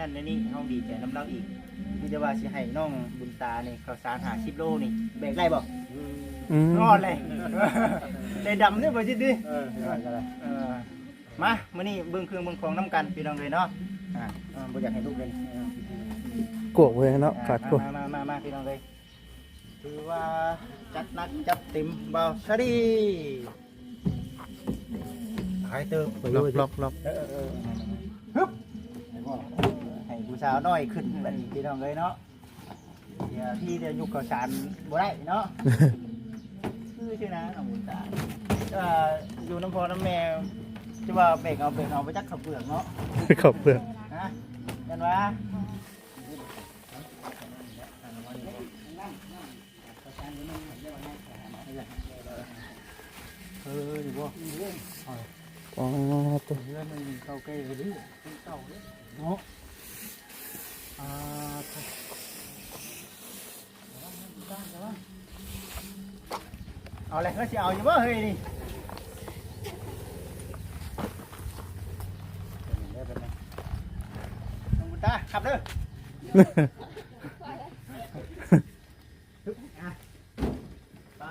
ນັ້ນແນວນີ້ ເຮົາດີໃຈນຳລາວອີກ. ມີແຕ່ວ່າຊິໃຫ້ນ້ອງບຸນຕານີ້ ເຂົ້າສານຫ້າສິບໂລນີ້ ແບກໄດ້ບໍ່? ອືມ ຮອດເລີຍ ໃຈດຳເດ້ບໍ່ຈິດເດ້. ເອີ ເອີ ມາ ມື້ນີ້ເບິ່ງເຄື່ອງເບິ່ງຂອງນຳກັນ ພີ່ນ້ອງເອີຍເນາະ. ອ່າ ບໍ່ຢາກໃຫ້ລຸກເລີຍ ກວກເວີຍເນາະ. ອ່າ ຂາດກວກ ມາ ມາ ມາ ມາ ພີ່ນ້ອງເອີຍ. ຖືວ່າຈັດໜັກຈັດເຕັມ ບ່າວຊາລີ. ຫຼາຍເຕີບ ລັອກ ລັອກ ລັອກ. ເອີ ເອີ ເອີ ຮຶບ ໃຫ້ຜູ້ສາວນ້ອຍຂຶ້ນບັດນີ້ ພີ່ນ້ອງເອີຍເນາະ. ດຽວທີ່ຈະຍົກເຂົ້າສານບໍ່ໄດ້ເນາະ. ຄືຊື່ນະ ນ້ອງບຸນຕາ ເອີ ຢູ່ນຳພໍ່ນຳແມ່ ຈະວ່າແບກເອົາ ແບກເອົາໄປຈັກເຂົ້າເປືອກເນາະ. ເຂົ້າເປືອກ ຮະ ແມ່ນວ່າ ເອີ ຢູ່ບໍ່? ອໍ ໂຕ ເຮືອນມັນເກົ່າແກ່ເດ້ ເກົ່າເດ້ເນາະ. ອ່າ ເອົາແຫຼະ ເຮົາຊິເອົາຢູ່ບໍ່ເຮີ້ຍນີ້? ນ້ອງບຸນຕາ ຂັບເດີ. ໄປ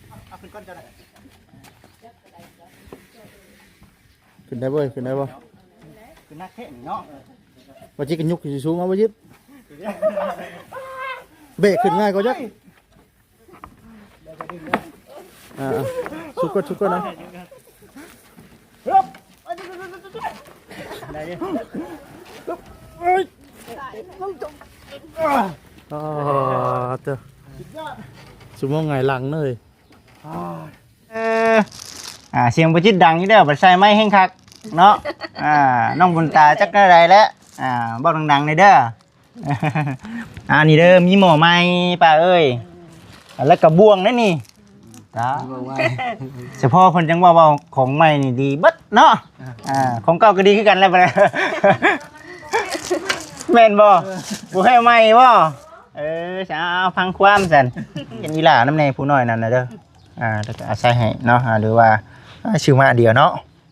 ເອົາ ເອົາຂຶ້ນກ່ອນກໍໄດ້. ຂຶ້ນໄດ້ບໍ່? ຂຶ້ນໄດ້ບໍ່? ຂຶ້ນໜັກແທ້ນີ້ເນາະ. ບໍ່ຈິດກໍຍົກຂຶ້ນສູງເອົາ ບໍ່ຈິດ ເບກຂຶ້ນງ່າຍກວ່າຈັກ. ອ່າ ຊຸກກ່ອນ ຊຸກກ່ອນນະ. ໄດ້ຢູ່ ເອີຍ ອໍ ເຕີ ຊຸມໂມງຫງາຍຫຼັງເລີຍ. ເອີ ອ່າ ສຽງບໍ່ຈິດດັງຢູ່ເດີ ບັດໃສ່ໄມແຮງຄັກເນາະ. ອ່າ ນ້ອງບຸນຕາຈັກແນວໃດແຫຼະ ອ່າ ເວົ້າດັງໆແດ່ເດີ. ອ່າ ນີ້ເດີ ມີໝໍ້ໃໝ່ປ້າເອີຍ ແລ້ວກະບ່ວງເດ້ນີ້. ຕາ ສະເພາະເພິ່ນຈັ່ງວ່າ ເວົ້າຂອງໃໝ່ນີ້ດີເບິດເນາະ. ອ່າ ຂອງເກົ່າກໍດີຄືກັນແຫຼະ ແມ່ນບໍ່? ບໍ່ໃຫ້ໃໝ່ບໍ່? ເອີ ເອົາ ຟັງຄວາມຊັ້ນ ເປັນອີຫຼ້ານຳແດ່ຜູ້ນ້ອຍນັ້ນນະເດີ. ອ່າ ແລ້ວກໍອາໄສໃຫ້ເນາະ ອ່າ ຫຼືວ່າ ອ່າ ຊື່ມາດຽວເນາະ.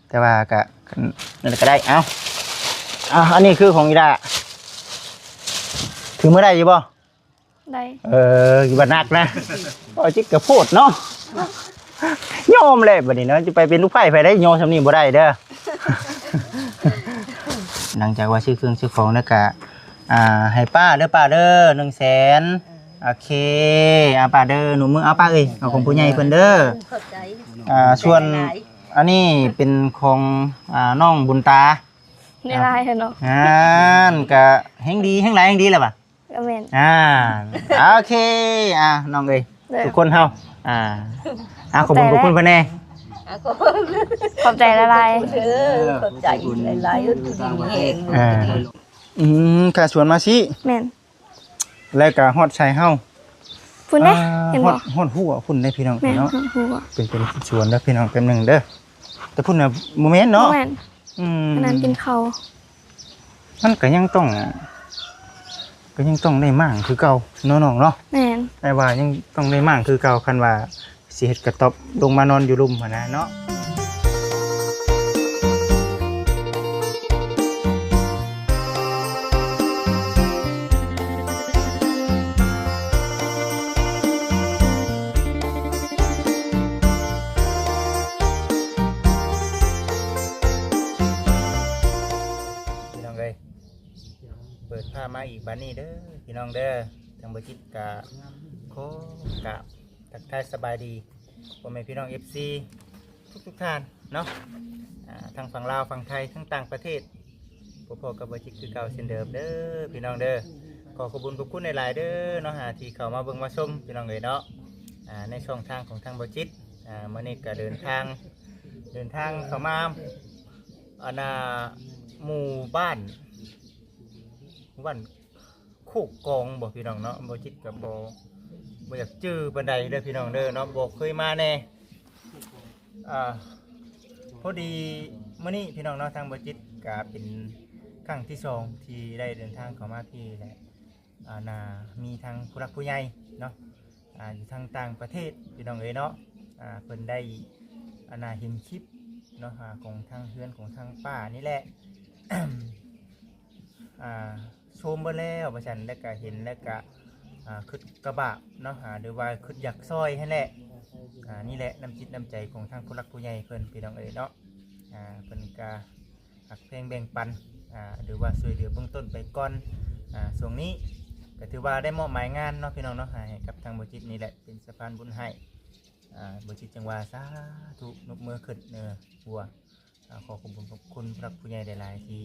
ແຕ່ວ່າກະ ນັ້ນກະໄດ້. ເອົາ ເອົາ ອັນນີ້ຄືຂອງອີຫຼ້າ ຖືມືໄດ້ຢູ່ບໍ່? ໄດ້. ເອີ ຢູ່ບ້ານນັກນະ ບໍ່ຈິດກະໂພດເນາະ. ຍອມແຫຼະບັດນີ້ເນາະ ຈະໄປເປັນລູກໃພ້ໃຜໄດ້ ຍອມຊ່ຳນີ້ບໍ່ໄດ້ເດີ. ຫຼັງຈາກວ່າຊື້ເຄື່ອງຊື້ຂອງແລ້ວກະ ອ່າ ໃຫ້ປ້າເດີ ປ້າເດີ ໜຶ່ງແສນ. ໂອເຄ ອ່າ ປ້າເດີ ໜູມື ເອົາ ປ້າເອີຍ ເອົາຂອງຜູ້ໃຫຍ່ເພິ່ນເດີ. ຂອບໃຈ. ອ່າ ສ່ວນ ອັນນີ້ເປັນຂອງ ອ່າ ນ້ອງບຸນຕາ. ຫຼາຍໆເນາະ. ອ່າ ກະແຮງດີ ແຮງຫຼາຍແຮງດີແລ້ວບາດ. ກໍແມ່ນ. ອ່າ ໂອເຄ ອ່າ ນ້ອງເອີຍ ເດີ ທຸກຄົນເຮົາ ອ່າ ອ່າ ຂອບຄຸນ ຂອບໃຈ ຂອບຄຸນເພິ່ນແດ່. ອ່າ ຂອບ ຂອບໃຈຫຼາຍໆ ເດີ ຂອບໃຈຫຼາຍໆ ຢູ່ດີມີແຮງ. ອ່າ ອືມ ຄ່າສວນມາຊິ. ແມ່ນ. ແລ້ວກໍຮອດໃສ່ເຮົາພຸ້ນເດ້. ອ່າ ເຫັນບໍ່? ຮອດ ຮອດຫົວພຸ້ນເດ້ພີ່ນ້ອງ. ແມ່ນ ເນາະ ຮອດຫົວ ເປັນ ເປັນສວນເດີພີ່ນ້ອງ. ແປັບໜຶ່ງເດີ ແຕ່ພຸ້ນນະບໍ່ແມ່ນເນາະ. ບໍ່ແມ່ນ. ອືມ ອັນນັ້ນກິນເຂົ້າ. ມັນກໍຍັງຕ້ອງ ກໍຍັງຕ້ອງໄດ້ມ້າງຄືເກົ່າເນາະນ້ອງເນາະ. ແມ່ນ. ອ້າຍວ່າຍັງຕ້ອງໄດ້ມ້າງຄືເກົ່າ ຄັນວ່າ ຊິເຮັດກະຕ໊ອບລົງມານອນຢູ່ລຸ່ມຫັ້ນນະເນາະ. ພີ່ນ້ອງເອີຍ ເປີດພາບມາອີກບາດນີ້ເດີພີ່ນ້ອງເດີ ທາງບໍ່ຈິດກະຂໍກາບ ທັກທາຍສະບາຍດີພໍ່ແມ່ພີ່ນ້ອງ ເອັຟຊີ ທຸກໆທ່ານເນາະ ອ່າ ທັງຝັ່ງລາວ ຝັ່ງໄທ ທັງຕ່າງປະເທດ ພົບພໍ້ກັບບ່າວຈິດຄືເກົ່າເຊັ່ນເດີມເດີພີ່ນ້ອງເດີ. ຂໍຂອບບຸນຂອບຄຸນຫຼາຍໆເດີເນາະ ອ່າ ທີ່ເຂົ້າມາເບິ່ງມາຊົມພີ່ນ້ອງເອີຍເນາະ ອ່າ ໃນຊ່ອງທາງຂອງທາງບ່າວຈິດ. ອ່າ ມື້ນີ້ກໍເດີນທາງ ເດີນທາງເຂົ້າມາ ອັນນ່າ ໝູ່ບ້ານ ບ້ານ ໂຄກກອງບໍ່ພີ່ນ້ອງເນາະ ບໍ່ຈິດກໍບໍ່ ບໍ່ຢາກຈື່ປານໃດເດີພີ່ນ້ອງເດີເນາະ ບໍ່ເຄີຍມາແດ່. ອ່າ ພໍດີມື້ນີ້ພີ່ນ້ອງເນາະ ທາງບໍ່ຈິດກໍເປັນຄັ້ງທີສອງທີ່ໄດ້ເດີນທາງເຂົ້າມາພີ້ແຫຼະ ອ່າ ໜ້າມີທາງຜູ້ຫຼັກຜູ້ໃຫຍ່ເນາະ ອ່າ ຢູ່ທາງຕ່າງປະເທດພີ່ນ້ອງເອີຍເນາະ ອ່າ ເພິ່ນໄດ້ ອັນນ່າ ເຫັນຄລິບ ເນາະ ອາ ຂອງທາງເຮືອນຂອງທາງປ້ານີ້ແຫຼະ ອາ ໂຊມເບິດແລ້ວວ່າຊັ້ນ ແລ້ວກະເຫັນແລ້ວກະ ອາ ຄຶດກະບາບເນາະ ອາ ຫຼືວ່າຄຶດຢາກຊ່ອຍຫັ້ນແຫຼະ. ອາ ນີ້ແຫຼະນ້ຳຈິດນ້ຳໃຈຂອງທາງຜູ້ຫຼັກຜູ້ໃຫຍ່ເພິ່ນ ພີ່ນ້ອງເອີຍເນາະ ອາ ເພິ່ນກະຮັກແພງແບ່ງປັນ ອາ ຫຼືວ່າຊ່ວຍເຫຼືອເບື້ອງຕົ້ນໄປກ່ອນ. ອາ ຊ່ວງນີ້ກະຖືວ່າໄດ້ມອບໝາຍງານເນາະ ພີ່ນ້ອງເນາະ ໃຫ້ກັບທາງບໍ່ຈິດນີ້ແຫຼະ ເປັນສະພານບຸນໃຫ້ ອາ ບໍ່ຈິດຈຶ່ງວ່າສາທຸ ຍົກມືຂຶ້ນເນີ ຫົວ ອາ ຂໍຂອບຄຸນຂອບຄຸນຜູ້ຫຼັກຜູ້ໃຫຍ່ຫຼາຍໆ ທີ່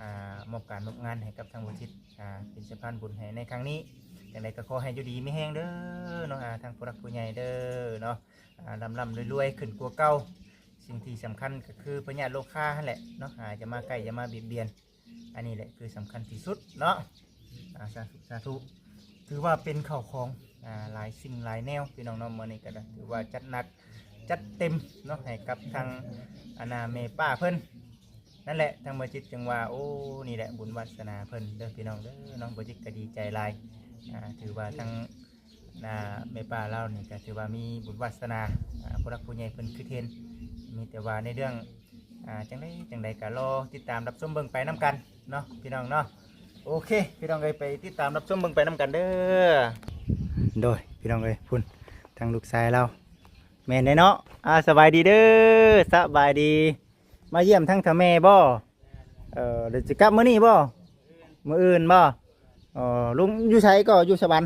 ອາ ມອບການມອບງານໃຫ້ກັບທາງບໍ່ຈິດ ອາ ເປັນສະພານບຸນໃຫ້ໃນຄັ້ງນີ້. ຈັ່ງໃດກໍຂໍໃຫ້ຢູ່ດີມີແຮງເດີເນາະ ອາ ທາງຜູ້ຫຼັກຜູ້ໃຫຍ່ເດີເນາະ ອາ ລ່ຳໆລວຍໆຂຶ້ນກວ່າເກົ່າ. ສິ່ງທີ່ສຳຄັນກໍຄືພະຍາດໂລຄາຫັ້ນແຫຼະເນາະ ອາ ຢ່າມາໃກ້ ຢ່າມາບຽດບຽນ. ອັນນີ້ແຫຼະຄືສຳຄັນທີ່ສຸດເນາະ ອາ ສາທຸ ສາທຸ. ຖືວ່າເປັນເຂົ້າຂອງ ອາ ຫຼາຍສິ່ງຫຼາຍແນວ ພີ່ນ້ອງເນາະ ມື້ນີ້ກໍໄດ້ຖືວ່າຈັດໜັກຈັດເຕັມເນາະ ໃຫ້ກັບທາງ ອັນນ່າ ແມ່ປ້າເພິ່ນ. ນັ້ນແຫຼະ ທາງບໍ່ຈິດຈຶ່ງວ່າ ໂອ້ ນີ້ແຫຼະບຸນວາສະໜາເພິ່ນເດີ ພີ່ນ້ອງເດີເນາະ. ບໍ່ຈິດກໍດີໃຈຫຼາຍ ອາ ຖືວ່າທາງ ອ່າ ແມ່ປ້າລາວນີ້ກໍຖືວ່າມີບຸນວາສະໜາ ອ່າ ຜູ້ຫຼັກຜູ້ໃຫຍ່ເພິ່ນຄິດເຫັນ. ມີແຕ່ວ່າໃນເລື່ອງ ອ່າ ຈັ່ງໃດຈັ່ງໃດກໍລໍຕິດຕາມຮັບຊົມເບິ່ງໄປນຳກັນເນາະ ພີ່ນ້ອງເນາະ. ໂອເຄ ພີ່ນ້ອງເອີຍ ໄປຕິດຕາມຮັບຊົມເບິ່ງໄປນຳກັນເດີ. ໂດຍ ພີ່ນ້ອງເອີຍ ພຸ້ນ ທາງລູກຊາຍລາວ ແມ່ນເດ້ເນາະ. ອ່າ ສະບາຍດີເດີ ສະບາຍດີ. ມາຢ້ຽມທັງເຖົ້າແມ່ບໍ່? ເອີ ດຽວຊິກັບມື້ນີ້ບໍ່? ມື້ອື່ນບໍ່? ອໍ ລຸງຢູ່ໃສກໍ? ຢູ່ສະຫວັນ.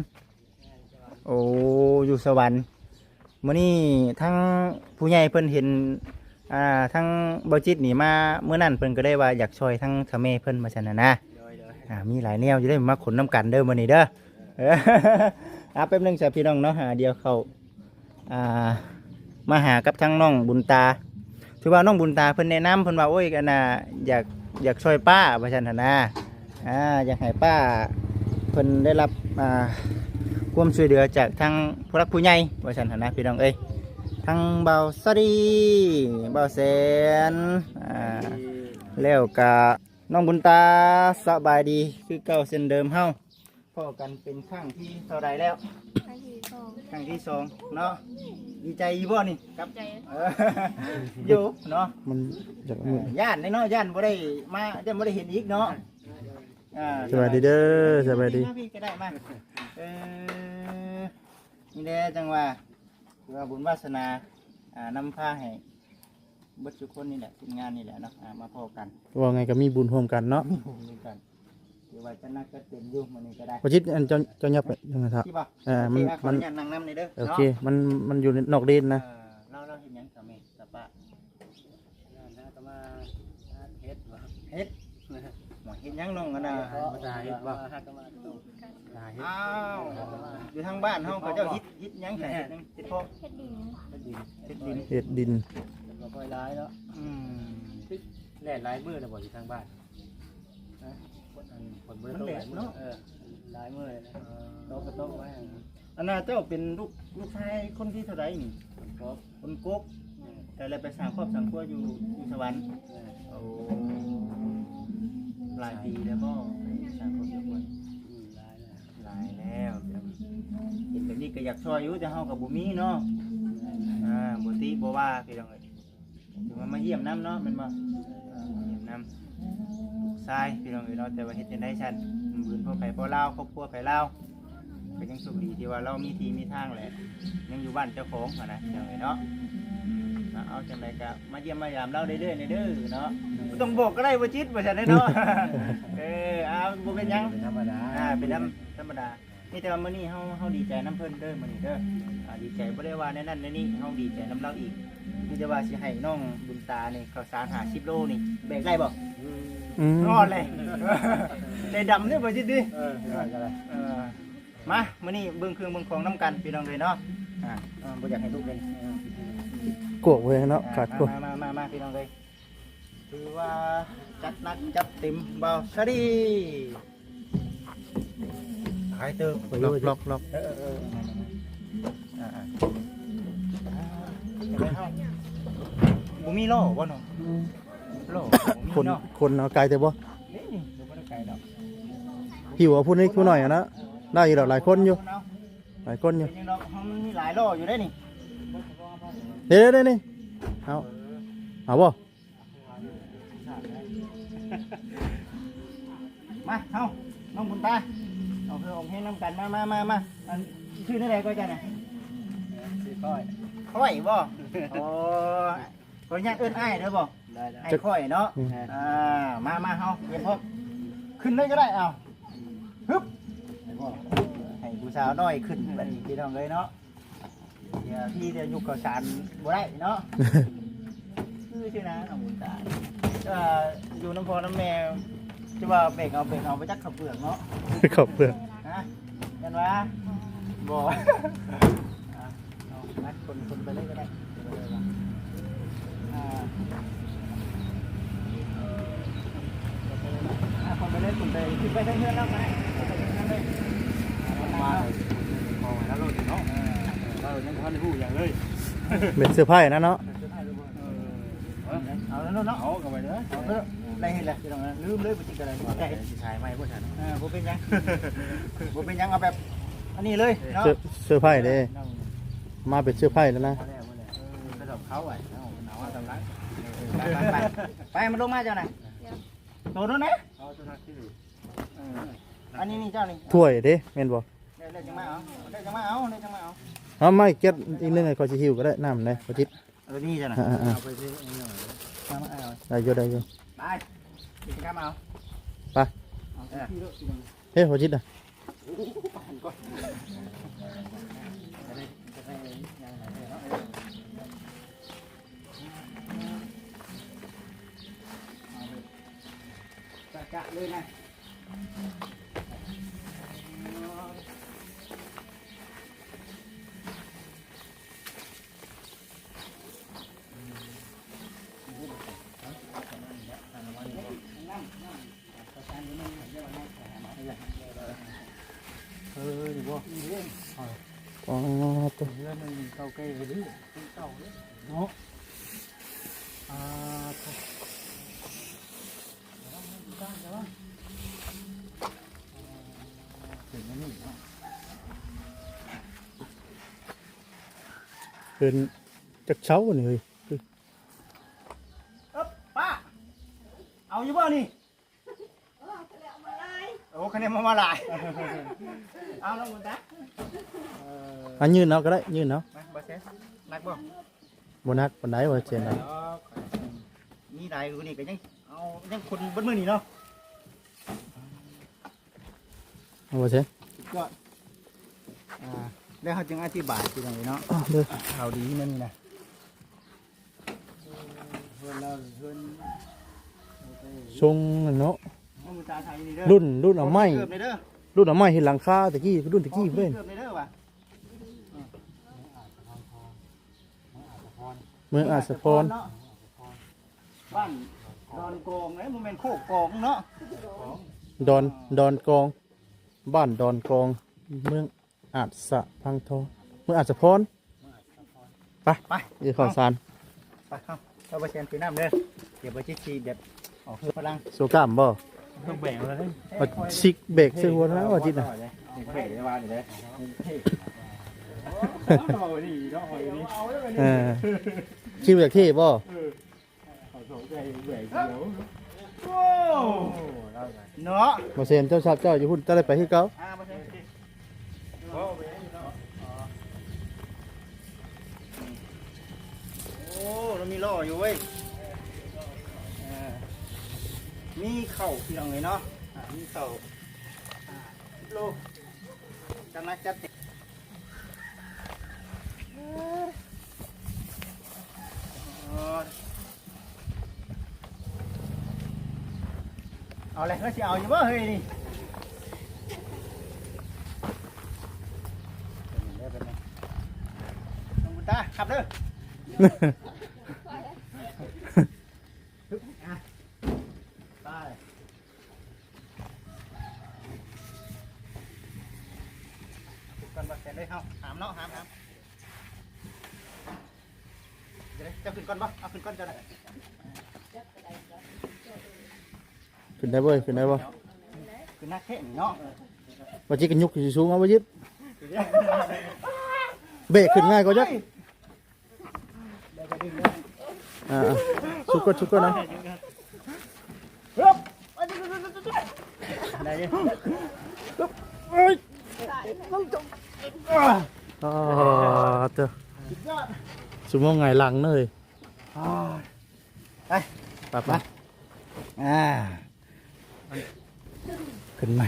ໂອ້ ຢູ່ສະຫວັນ. ມື້ນີ້ທັງຜູ້ໃຫຍ່ເພິ່ນເຫັນ ອ່າ ທັງເບົາຈິດນີ້ມາ ມື້ນັ້ນເພິ່ນກໍໄດ້ວ່າຢາກຊ່ອຍທັງເຖົ້າແມ່ເພິ່ນວ່າຊັ້ນນະ. ໂດຍ ໂດຍ ອ່າ ມີຫຼາຍແນວຢູ່ເດ້ ມາຂົນນຳກັນເດີມື້ນີ້ເດີ. ອ່າ ແປັບໜຶ່ງຊະພີ່ນ້ອງເນາະ ດຽວເຂົ້າ ອ່າ ມາຫາກັບທາງນ້ອງບຸນຕາ. ຖືວ່ານ້ອງບຸນຕາເພິ່ນແນະນຳ ເພິ່ນວ່າ ໂອ້ຍ ອັນນ່າ ຢາກ ຢາກຊ່ອຍປ້າວ່າຊັ້ນຫັ້ນນະ. ອ່າ ຢາກໃຫ້ປ້າເພິ່ນໄດ້ຮັບ ອ່າ ຄວາມຊ່ວຍເຫຼືອຈາກທາງຜູ້ຫຼັກຜູ້ໃຫຍ່ວ່າຊັ້ນຫັ້ນນະ ພີ່ນ້ອງເອີຍ. ທັງບ່າວສາລີ ບ່າວແສນ ອ່າ ແລ້ວກະນ້ອງບຸນຕາ ສະບາຍດີຄືເກົ່າເຊັ່ນເດີມເຮົາ. ພໍ້ກັນເປັນຄັ້ງທີເທົ່າໃດແລ້ວ? ຄັ້ງທີສອງ ຄັ້ງທີສອງເນາະ. ດີໃຈຢູ່ບໍ່ນີ້? ດີໃຈ ເອີ ຢູ່ເນາະ ມັນຢາກ ເອີ ຢ້ານເດ້ເນາະ ຢ້ານບໍ່ໄດ້ມາ ຢ້ານບໍ່ໄດ້ເຫັນອີກເນາະ. ອ່າ ສະບາຍດີເດີ ສະບາຍດີ ມາພີ່ກໍໄດ້ມາ. ເອີ ນີ້ແຫຼະຈັ່ງວ່າ ຖືວ່າບຸນວາສະໜາ ອ່າ ນຳພາໃຫ້ ເບິດທຸກຄົນນີ້ແຫຼະ ທີມງານນີ້ແຫຼະເນາະ ອ່າ ມາພໍ້ກັນ ເວົ້າໄງກໍມີບຸນຮ່ວມກັນເນາະ ມີບຸນຮ່ວມກັນ. ຖືວ່າຈັດໜັກຈັດເຕັມຢູ່ມື້ນີ້ກໍໄດ້. ບໍ່ຈິດ ອັນ ເຈົ້າ ເຈົ້າຫຍັບໄປທາງນັ້ນເຖາະ ທີ່ບໍ່ ເອີ ມັນ ໂອເຄ ຂໍອະນຸຍາດນັ່ງນຳນີ້ເດີ ໂອເຄ ເນາະ ມັນ ມັນຢູ່ນອກດິນນະ. ເອີ ລາວ ລາວເຮັດຫຍັງ ສາມີ ສະປະ? ນັ້ນນະ ກໍມາຫາເຫັດບໍ່? ເຫັດ ເຮັດຫຍັງນ້ອງ ອັນນ່າ ມາຫາເຫັດບໍ່? ຫາເຫັດ ອ້າວ ຢູ່ທາງບ້ານເຮົາເຂົາເຈົ້າເຮັດ ເຮັດຫຍັງ ເຮັດຫຍັງ ເຮັດເພາະ ເຮັດດິນ ເຮັດດິນ ເຮັດດິນ ເຮັດດິນ ບໍ່ຄ່ອຍຫຼາຍເນາະ. ອືມ ແລ້ວຫຼາຍມື້ແລ້ວບໍ່ຢູ່ທາງບ້ານ? ຮະ ອັນ ຝົນບໍ່ໄດ້ຕົກຫຼາຍມື້ ເອີ ຫຼາຍມື້ແລ້ວນະ ເອີ ຕົກກໍຕົກໄວ້. ອັນນ່າ ເຈົ້າເປັນລູກ ລູກຊາຍຄົນທີເທົ່າໃດນີ້? ຄົນກົກ ຄົນກົກ ເອີ ແຕ່ລະໄປສ້າງຄອບສ້າງຄົວຢູ່ ຢູ່ສະຫວັນ. ເອີ ໂອ້ ຫຼາຍປີແລ້ວບໍ່ ສ້າງຄອບສ້າງຄົວ? ອືມ ຫຼາຍແລ້ວ ຫຼາຍແລ້ວ. ເຫັນແບບນີ້ກໍຢາກຊ່ອຍຢູ່ ແຕ່ເຮົາກໍບໍ່ມີເນາະ. ອ່າ ບໍ່ຕິບໍ່ວ່າ ພີ່ນ້ອງເອີຍ. ຖືວ່າມາຢ້ຽມນຳເນາະ ແມ່ນບໍ່? ອ່າ ມາຢ້ຽມນຳລູກຊາຍ ພີ່ນ້ອງເອີຍເນາະ. ແຕ່ວ່າເຮັດຈັ່ງໃດຊັ້ນ ບຸນພໍ່ໃຜພໍ່ລາວ ຄອບຄົວໃຜລາວ ກໍຍັງໂຊກດີທີ່ວ່າລາວມີທີ່ມີທາງແຫຼະ ຍັງຢູ່ບ້ານເຈົ້າຂອງຫັ້ນນະ ພີ່ນ້ອງເອີຍເນາະ. ອ່າ ເອົາ ຈັ່ງໃດກໍມາຢ້ຽມມາຢາມລາວເລື້ອຍໆແດ່ເດີເນາະ. ບໍ່ຕ້ອງບອກກໍໄດ້ ບໍ່ຈິດ ວ່າຊັ້ນເນາະ. ເອີ ເອົາ ບໍ່ເປັນຫຍັງ ເປັນທຳມະດາ ອ່າ ເປັນທຳ ທຳມະດາ. ມີແຕ່ວ່າມື້ນີ້ເຮົາ ເຮົາດີໃຈນຳເພິ່ນເດີ ມື້ນີ້ເດີ. ອ່າ ດີໃຈ ບໍ່ໄດ້ວ່າແນວນັ້ນແນວນີ້ ເຮົາດີໃຈນຳລາວອີກ. ມີແຕ່ວ່າຊິໃຫ້ນ້ອງບຸນຕານີ້ ເຂົ້າສານຫ້າສິບໂລນີ້ ແບກໄດ້ບໍ່? ອືມ ຮອດເລີຍ ໃຈດຳເດີ ບໍ່ຈິດເດີ. ເອີ ໄດ້ ໄດ້ ເອີ ມາ ມື້ນີ້ເບິ່ງເຄື່ອງເບິ່ງຂອງນຳກັນ ພີ່ນ້ອງເອີຍເນາະ. ອ່າ ເອີ ບໍ່ຢາກໃຫ້ລູກເປັນ ເອີ ກວກເວີຍເນາະ ອ່າ ຂາດກວກ ມາ ມາ ມາ ມາ ພີ່ນ້ອງເອີຍ. ຖືວ່າຈັດໜັກຈັດເຕັມ ບ່າວສາລີ ຫຼາຍເຕີບ ລັອກ ລັອກ ລັອກ ເອີ ເອີ ເອີ ອ່າ ອ່າ ບໍ່ມີລໍ້ບໍ່ເນາະ? ລໍ້ບໍ່ມີເນາະ ຄົນ ຄົນເອົາໄກແຕ່ບໍ່? ນີ້ ນີ້ ບໍ່ໄດ້ໄກດອກ ຫິ້ວເອົາຜູ້ນີ້ຜູ້ໜ້ອຍຫັ້ນນະ ໄດ້ຢູ່ດອກ ຫຼາຍຄົນຢູ່ ເນາະ ຫຼາຍຄົນຢູ່ ເປັນຫຍັງດອກ ເຮົາມັນມີຫຼາຍລໍ້ຢູ່ເດ້ນີ້ ເດ້ໆໆ ນີ້ ເອົາ ເອົາບໍ່? ມາ ເຮົາ ນ້ອງບຸນຕາ ເອົາເພື່ອອອກແຮງນຳກັນ ມາ ມາ ມາ ມາ. ອັນ ຊື່ແນວໃດກໍເຈົ້ານະ? ຊື່ຂ້ອຍ ຂ້ອຍບໍ່? ອໍ ຂໍອະນຸຍາດເອີ້ນອ້າຍເດີບໍ່? ໄດ້ໆ ອ້າຍຂ້ອຍເນາະ. ອືມ ອ່າ ມາ ມາ ເຮົາຕຽມພ້ອມ ຂຶ້ນເລີຍກໍໄດ້. ເອົາ ຮຶບ ໃຫ້ຜູ້ສາວນ້ອຍຂຶ້ນບັດນີ້ ພີ່ນ້ອງເອີຍເນາະ. ເດຍ ທີ່ຈະຍົກເຂົ້າສານບໍ່ໄດ້ເນາະ. ຄືຊິນະ ນ້ອງບຸນຕາ ເອີ ຢູ່ນຳພໍ່ນຳແມ່ ຈະວ່າແບກເອົາ ແບກເອົາໄປຈັກເຂົ້າເປືອກເນາະ. ເຂົ້າເປືອກ ຮະ? ແມ່ນຫວາ? ບໍ່ ອ່ະ ເອົາ ໄປ ຂົນ ຂົນໄປເລີຍກໍໄດ້. ອ່າ ອ່າ ຂົນໄປເລີຍ ຂົນໄປ ຂຶ້ນໄປທາງເຮືອນລາວກໍໄດ້ ຂຶ້ນໄປທາງເຮືອນເລີຍ. ມາເລີຍ ຂອງໃຫ້ລາວໂລດເນາະ. ເອີ ລາວຍັງບໍ່ທັນໄດ້ຮູ້ຫຍັງເລີຍ ເປັນເຊີໄພນະເນາະ. ເອີ ເອົາແລ້ວເນາະ ເອົາເຂົ້າໄປເດີ ເອົາເດີ. ໄດ້ເຮັດແລ້ວ ພີ່ນ້ອງ ລືມເລີຍ ບໍ່ຈິກກໍໄດ້ ໄດ້ຊິຖ່າຍໃໝ່ບໍ່ທັນ. ເອີ ບໍ່ເປັນຫຍັງ ບໍ່ເປັນຫຍັງ ເອົາແບບອັນນີ້ເລີຍເນາະ ເຊີ ເຊີໄພເດ້ ມາເປັນເຊີໄພແລ້ວນະ. ເອີ ໄປດອກເຂົາໄວ້ ເອົາ ເອົາຕາມຫຼັງ. ເອີ ໄປ ໄປ ໄປ ໄປ ມັນລົງມາເຈົ້ານະ ໂຕນັ້ນນະ ເອົາໂຕນັ້ນຄື ເອີ ອັນນີ້ນີ້ເຈົ້ານີ້ ຖ້ວຍເດ້ ແມ່ນບໍ່? ແລ້ວ ແລ້ວຈັ່ງມາເອົາ ແລ້ວຈັ່ງມາເອົາ ແລ້ວຈັ່ງມາເອົາ. ເອົາ ມາອີກແກັດອີກໜຶ່ງ ຂ້ອຍຊິຫິ້ວກໍໄດ້ ນ້ຳໃດ ບໍ່ຈິດ. ເອີ ນີ້ຈ້ະນະ ອ່າໆໆ ເອົາໄປຊື້ ມາ ມາ ເອົາ ໄດ້ຢູ່ ໄດ້ຢູ່ ໄປ ກິນກັບເອົາ ໄປ ເອົາ ເອີ ທີ່ໂລດ ທີ່ໂລດ. ເຮີ້ຍ ຫົວຈິດນະ ໂອ້ໂຫ ປານກ່ອນ ຈະໄດ້ ຈະໄດ້ຍ່າງໄປເລີຍເນາະ. ເອີ ເອົາເລີຍ ຈະ ຈະເລີຍນະ. ເອີ ນີ້ບໍ່ ອໍ ໂຕ ເຮືອນມັນເກົ່າແກ່ເດີ ເປັນເກົ່າເດ້ເນາະ. ອ່າ ເປັນອັນນີ້ເນາະ ເປັນຈັກເຊົານີ້ເຮີ້ຍ. ເອີ ປ້າ ເອົາຢູ່ບໍ່ນີ້? ໂອ້ ຄະແນນມາ ມາຫຼາຍ ເອົາລະ ບຸນຕາ. ເອີ ອັນຍື່ນເອົາກໍໄດ້ ຍື່ນເອົາ ມາ ບໍ່ແຊນ ໜັກບໍ່? ບໍ່ໜັກປານໃດ ບໍ່ແຊນນະ ມີຫຼາຍກວ່ານີ້ກໍຍັງເອົາ ຍັງຄົນເບິດມື້ນີ້ເນາະ. ເອົາບໍ່ເຊນ ສຸດຍອດ. ອ່າ ແລ້ວເຮົາຈຶ່ງອະທິບາຍ ພີ່ນ້ອງເອີຍເນາະ. ເອົາເດີ ຂ່າວດີແນວນີ້ນະ ເຮືອນລາວ ເຮືອນ ຊົງເນາະ ລຸ້ນ ລຸ້ນເອົາໄມ້ ລຸ້ນເອົາໄມ້ເຮັດຫຼັງຄາຕະກີ້ ລຸ້ນຕະກີ້ເດ້ ເກີບເດີວ່າ ເມືອງອາດສະພອນ ເມືອງອາດສະພອນ ບ້ານດອນກອງເດ້ ບໍ່ແມ່ນໂຄກກອງເນາະ ດອນ ດອນກອງ ບ້ານດອນກອງ ເມືອງອາດສະພັງທອງ ເມືອງອາດສະພອນ. ໄປ ໄປ ເອີ ເຂົ້າສານ ໄປ ເຮົາ ເຮົາໄປແຊນຖືນ້ຳເດີ ດຽວບໍ່ຈິດຊິແບບ ອອກເຮືອພະລັງ ໂຊກ້າມບໍ່? ຕ້ອງແບກເລີຍ ຊິກແບກໃສ່ຫົວນະ ວ່າຈິດນະ ແບກໄດ້ວ່ານີ້ເດ້ ເອີ ຊິກແບກເທ່ບໍ່? ເອີ ເຂົາສອງໃຈແບກດຽວ ໂອ້ ເນາະ ບໍ່ເຊນ ເຈົ້າຊາບເຈົ້າຢູ່ພຸ້ນ ເຈົ້າໄດ້ໄປຄືເກົ່າ. ອ່າ ບໍ່ເຊນ ໂອ້ ລາວມີລໍ້ຢູ່ເວີຍ ເອີ ມີເຂົ້າ ພີ່ນ້ອງເອີຍເນາະ ອ່າ ມີເຂົ້າ ອ່າ ໂລ ຈັດໜັກຈັດເຕັມ ເອີ ເອົາແຫຼະ ເຮົາຊິເອົາຢູ່ບໍ່ເຮີ້ຍນີ້? ເປັນຫຍັງເດີ ເປັນຫຍັງ? ນ້ອງບຸນຕາ ຂັບເດີ ຮຶບ ອ່ະ ໄປ ກັນບໍ່ແຊນເດີ ເຮົາ ຫາມເນາະ ຫາມ ຫາມ. ເຈົ້າຂຶ້ນກ່ອນບໍ່? ເອົາຂຶ້ນກ່ອນເຈົ້ານະ ຂຶ້ນໄດ້ບໍ່? ຂຶ້ນໄດ້ບໍ່? ຂຶ້ນໜັກແທ້ນີ້ເນາະ ບໍ່ຈິດກໍຍົກຂຶ້ນສູງ ເອົາບໍ່ຈິດ ເບຣກຂຶ້ນງ່າຍກວ່າຈັກ ອ່າ ຊຸກກ່ອນ ຊຸກກ່ອນນະ. ໄດ້ເດ້. ອໍ ເຕີ ຊຸໂມງຫງາຍຫຼັງເລີຍ. ໄປ ໄປ ໄປ. ອ່າ ຂຶ້ນມາ.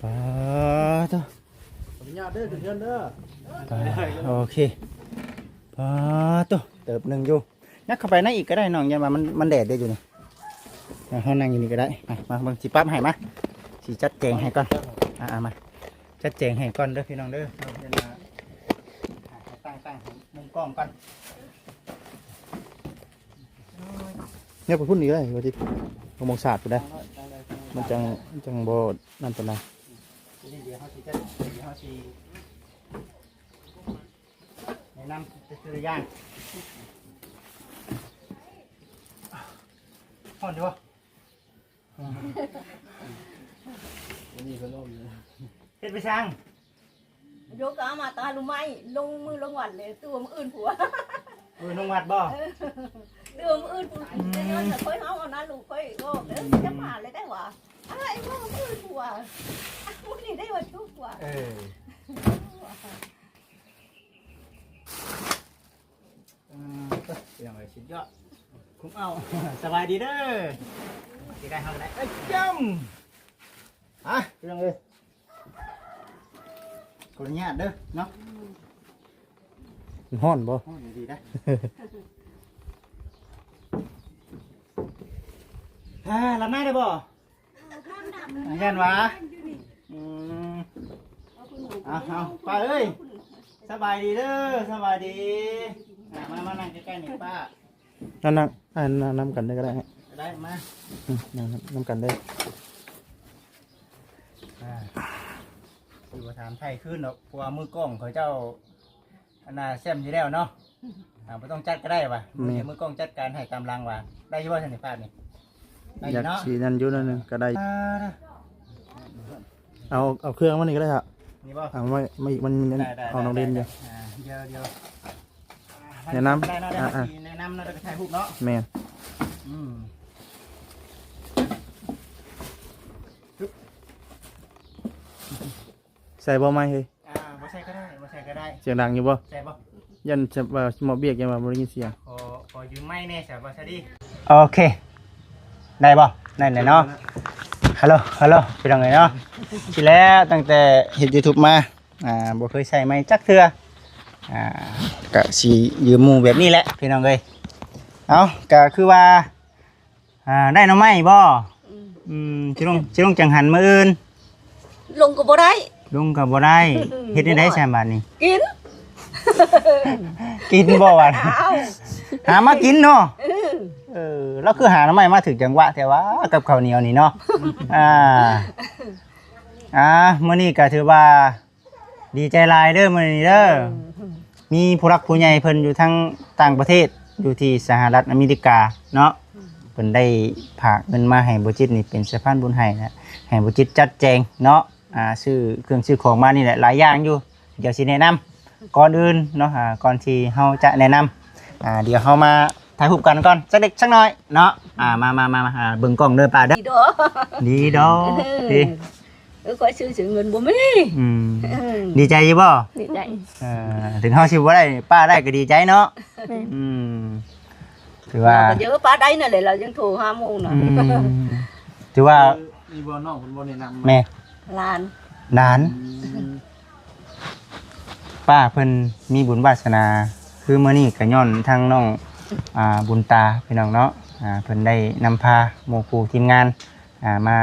ປາໂຕ ຂໍອະນຸຍາດເດີ ຂຶ້ນເຮືອນເດີ. ປາ ໂອເຄ. ປາໂຕ ເຕີບໜຶ່ງຢູ່. ຍັກເຂົ້າໄປໃນອີກກໍໄດ້ນ້ອງ ຢ້ານວ່າມັນ ມັນແດດເດ້ຢູ່ນີ້. ເຮົານັ່ງຢູ່ນີ້ກໍໄດ້. ມາ ມາເບິ່ງ ຊິປັບໃຫ້ ມາ ຊິຈັດແຈງໃຫ້ກ່ອນ. ອ່າ ມາ ຈັດແຈງໃຫ້ກ່ອນເດີພີ່ນ້ອງເດີ. ເຮົາຈະມາຕັ້ງ ຕັ້ງມຸມກ້ອງກ່ອນ. ແນວໄປພຸ້ນອີກໄດ້ວ່າຕິ ເອົາໝ່ອງສາດພຸ້ນໄດ໋. ມັນຈັ່ງ ມັນຈັ່ງບໍ່ນັ້ນປານໃດ. ດຽວເຮົາຊິຈັດ ດຽວເຮົາຊິແນະນຳເປັນຕົວຢ່າງ. ຮ້ອນຢູ່ບໍ່? ບໍ່ມີພັດລົມເລີຍ. ເຮັດໄປຊ່າງ. ໂຍກາມາຕາລຸໄມ້ ລົງມືລົງວັດເລີຍ ຕື່ມມື້ອື່ນຜົວ. ມື້ລົງວັດບໍ່? ເອີ ຕື່ມມື້ອື່ນຜົວ. ອືມ ແຕ່ຍ້ອນຂ້ອຍເຮົາເອົານະ ລູກຂ້ອຍກໍເດີ ຈະມາເລີຍໄດ້ຫວາ. ອ້າຍ ມື້ອື່ນຜົວ ມື້ນີ້ໄດ້ວັນທຸກວ່າ. ເອີ ອືມ ເປັນຫຍັງເລີຍ ສຸດຍອດ. ຄຸມເອົາ. ສະບາຍດີເດີ. ຊິໄດ້ເຮົາກໍໄດ້. ເອີຍ ຈ້ຳ. ຮະ ພີ່ນ້ອງເອີຍ ຂໍອະນຸຍາດເດີເນາະ. ມັນຮ້ອນບໍ່? ຮ້ອນດີໄດ໋. ອ່າ ລຳໜ້າໄດ້ບໍ່? ຢ້ານຫວາ. ອືມ ເອົາ ເອົາ ປ້າເອີຍ ສະບາຍດີເດີ ສະບາຍດີ. ອ່າ ມາ ມານັ່ງໃກ້ໆນີ້ປ້າ. ນັ່ງ ນັ່ງ ອ່າ ນັ່ງນຳກັນເລີຍກໍໄດ້. ກໍໄດ້ ມາ. ອືມ ນັ່ງນຳກັນເລີຍ. ອ່າ ຊິບໍ່ຖາມໄຖ່ຄືນດອກ ເພາະວ່າມືກ້ອງເຂົາເຈົ້າ ອັນນ່າແຊມຢູ່ແລ້ວເນາະ. ອ່າ ບໍ່ຕ້ອງຈັດກໍໄດ້ວ່າ ແມ່ນ ມືກ້ອງຈັດການໃຫ້ຕາມຫຼັງວ່າ. ໄດ້ຢູ່ບໍ່ຊັ້ນນີ້ ພາບນີ້? ໄດ້ຢູ່ເນາະ. ຢາກຊິນັ້ນຢູ່ໜ້ອຍໜຶ່ງກໍໄດ້. ອ່າ ເອົາ ເອົາເຄື່ອງມານີ້ກໍໄດ້. ນີ້ບໍ່? ເອົາມາ ມາອີກ ມັນ ມັນ ໄດ້ ໄດ້ ເອົານ້ອງເລນຢູ່. ໄດ້ ອ່າ ດຽວ ດຽວ ແນະນຳ ໄດ້ເນາະ ໄດ້ ອ່າ ແນະນຳເນາະ ແລ້ວກໍຖ່າຍຮູບເນາະ. ແມ່ນ. ອືມ ໃສ່ບໍ່ໄມເຮີ້ຍ? ອ່າ ບໍ່ໃສ່ກໍໄດ້ ບໍ່ໃສ່ກໍໄດ້. ສຽງດັງຢູ່ບໍ່? ໃສ່ບໍ່? ຢ້ານວ່າໝໍ້ວຽກ ຢ້ານວ່າບໍ່ໄດ້ຍິນສຽງ. ຂໍ ຂໍຢືມໄມແດ່ຊະ ບໍ່ຊະດີ. ໂອເຄ ໄດ້ບໍ່? ໄດ້ແລ້ວເນາະ. ຮັລໂຫຼ ຮັລໂຫຼ ພີ່ນ້ອງເອີຍເນາະ. ທີ່ແລ້ວຕັ້ງແຕ່ເຮັດຢູທູບມາ ອ່າ ບໍ່ເຄີຍໃສ່ໄມຈັກເທື່ອ. ອ່າ ກະຊິຢືມໝູ່ແບບນີ້ແຫຼະ ພີ່ນ້ອງເອີຍ. ເອົ້າ ກະຄືວ່າ ອ່າ ໄດ້ໜໍ່ໄມ້ບໍ່? ອືມ ອືມ ຊິລົງ ຊິລົງຈັງຫັນມື້ອື່ນ. ລົງກໍບໍ່ໄດ້ ລົງກໍບໍ່ໄດ້. ເຮັດແນວໃດຊັ້ນບາດນີ້? ກິນ ກິນບໍ່ບາດ? ຫາມາກິນເນາະ. ເອີ ເອີ ລາວຄືຫາໜໍ່ໄມ້ມາຖືກຈັງຫວະແທ້ຫວາ ກັບເຂົ້າໜຽວນີ້ເນາະ. ອ່າ ອ່າ ມື້ນີ້ກໍຖືວ່າ ດີໃຈຫຼາຍເດີມື້ນີ້ເດີ. ອືມ ມີຜູ້ຫຼັກຜູ້ໃຫຍ່ເພິ່ນຢູ່ທາງຕ່າງປະເທດ ຢູ່ທີ່ສະຫະລັດອາເມລິກາເນາະ. ອືມ ເພິ່ນໄດ້ຝາກເງິນມາໃຫ້ບໍ່ຈິດນີ້ເປັນສະພານບຸນໃຫ້ນະ ໃຫ້ບໍ່ຈິດຈັດແຈງເນາະ. ອ່າ ຊື້ເຄື່ອງຊື້ຂອງມານີ້ແຫຼະ ຫຼາຍຢ່າງຢູ່. ດຽວຊິແນະນຳ ກ່ອນອື່ນເນາະ ອ່າ ກ່ອນທີ່ເຮົາຈະແນະນຳ ອ່າ ດຽວເຮົາມາຖ່າຍຮູບກັນກ່ອນ ຈັກເລັກຈັກນ້ອຍເນາະ. ອ່າ ມາ ມາ ມາ ມາ ອ່າ ເບິ່ງກ້ອງເດີປ້າເດີ. ດີດອ ດີດອ ເອີ ດີ. ເອີ ຂ້ອຍຊື້ ຊື້ເງິນບໍ່ມີ. ອືມ ເອີ ດີໃຈຢູ່ບໍ່? ດີໃຈ. ເອີ ເຖິງເຮົາຊິບໍ່ໄດ້ ປ້າໄດ້ກໍດີໃຈເນາະ. ແມ່ນ. ອືມ ຖືວ່າ ເຮົາກໍເຈີປ້າໄດ້ນັ້ນແຫຼະ ລາວຍັງໂທຫາໝູ່ນະ. ອືມ ຖືວ່າ ມີບໍ່ ນ້ອງເພິ່ນບໍ່ແນະນຳ? ແມ່ນ ຫຼານ ຫຼານ. ອືມ ປ້າເພິ່ນມີບຸນວາສະໜາ ຄືມື້ນີ້ກໍຍ້ອນທາງນ້ອງ ອ່າ ບຸນຕາ ພີ່ນ້ອງເນາະ. ອ່າ ເພິ່ນໄດ້ນຳພາໝູ່ຄູ່ທີມງານ ອ່າ ມາ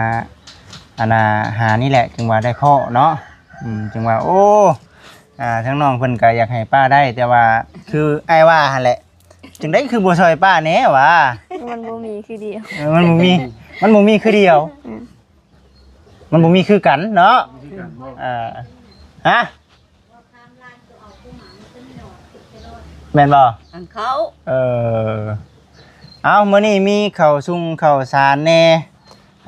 ອັນນ່າ ຫານີ້ແຫຼະ ຈຶ່ງວ່າໄດ້ພໍ້ເນາະ. ອືມ ຈຶ່ງວ່າ ໂອ້ ອ່າ ທາງນ້ອງເພິ່ນກໍຢາກໃຫ້ປ້າໄດ້ ແຕ່ວ່າຄືອ້າຍວ່າຫັ້ນແຫຼະ ຈັ່ງໃດຄືບໍ່ຊ່ອຍປ້າແດ່ຫວາ? ມັນບໍ່ມີຄືດຽວ. ເອີ ມັນບໍ່ມີ ມັນບໍ່ມີຄືດຽວ. ອືມ ມັນບໍ່ມີຄືກັນເນາະ. ບໍ່ຄືກັນບໍ່? ເອີ ຮະ? ແມ່ນບໍ່? ອັນເຂົ້າ ເອີ ເອົາ ມື້ນີ້ມີເຂົ້າສຸງເຂົ້າສານແດ່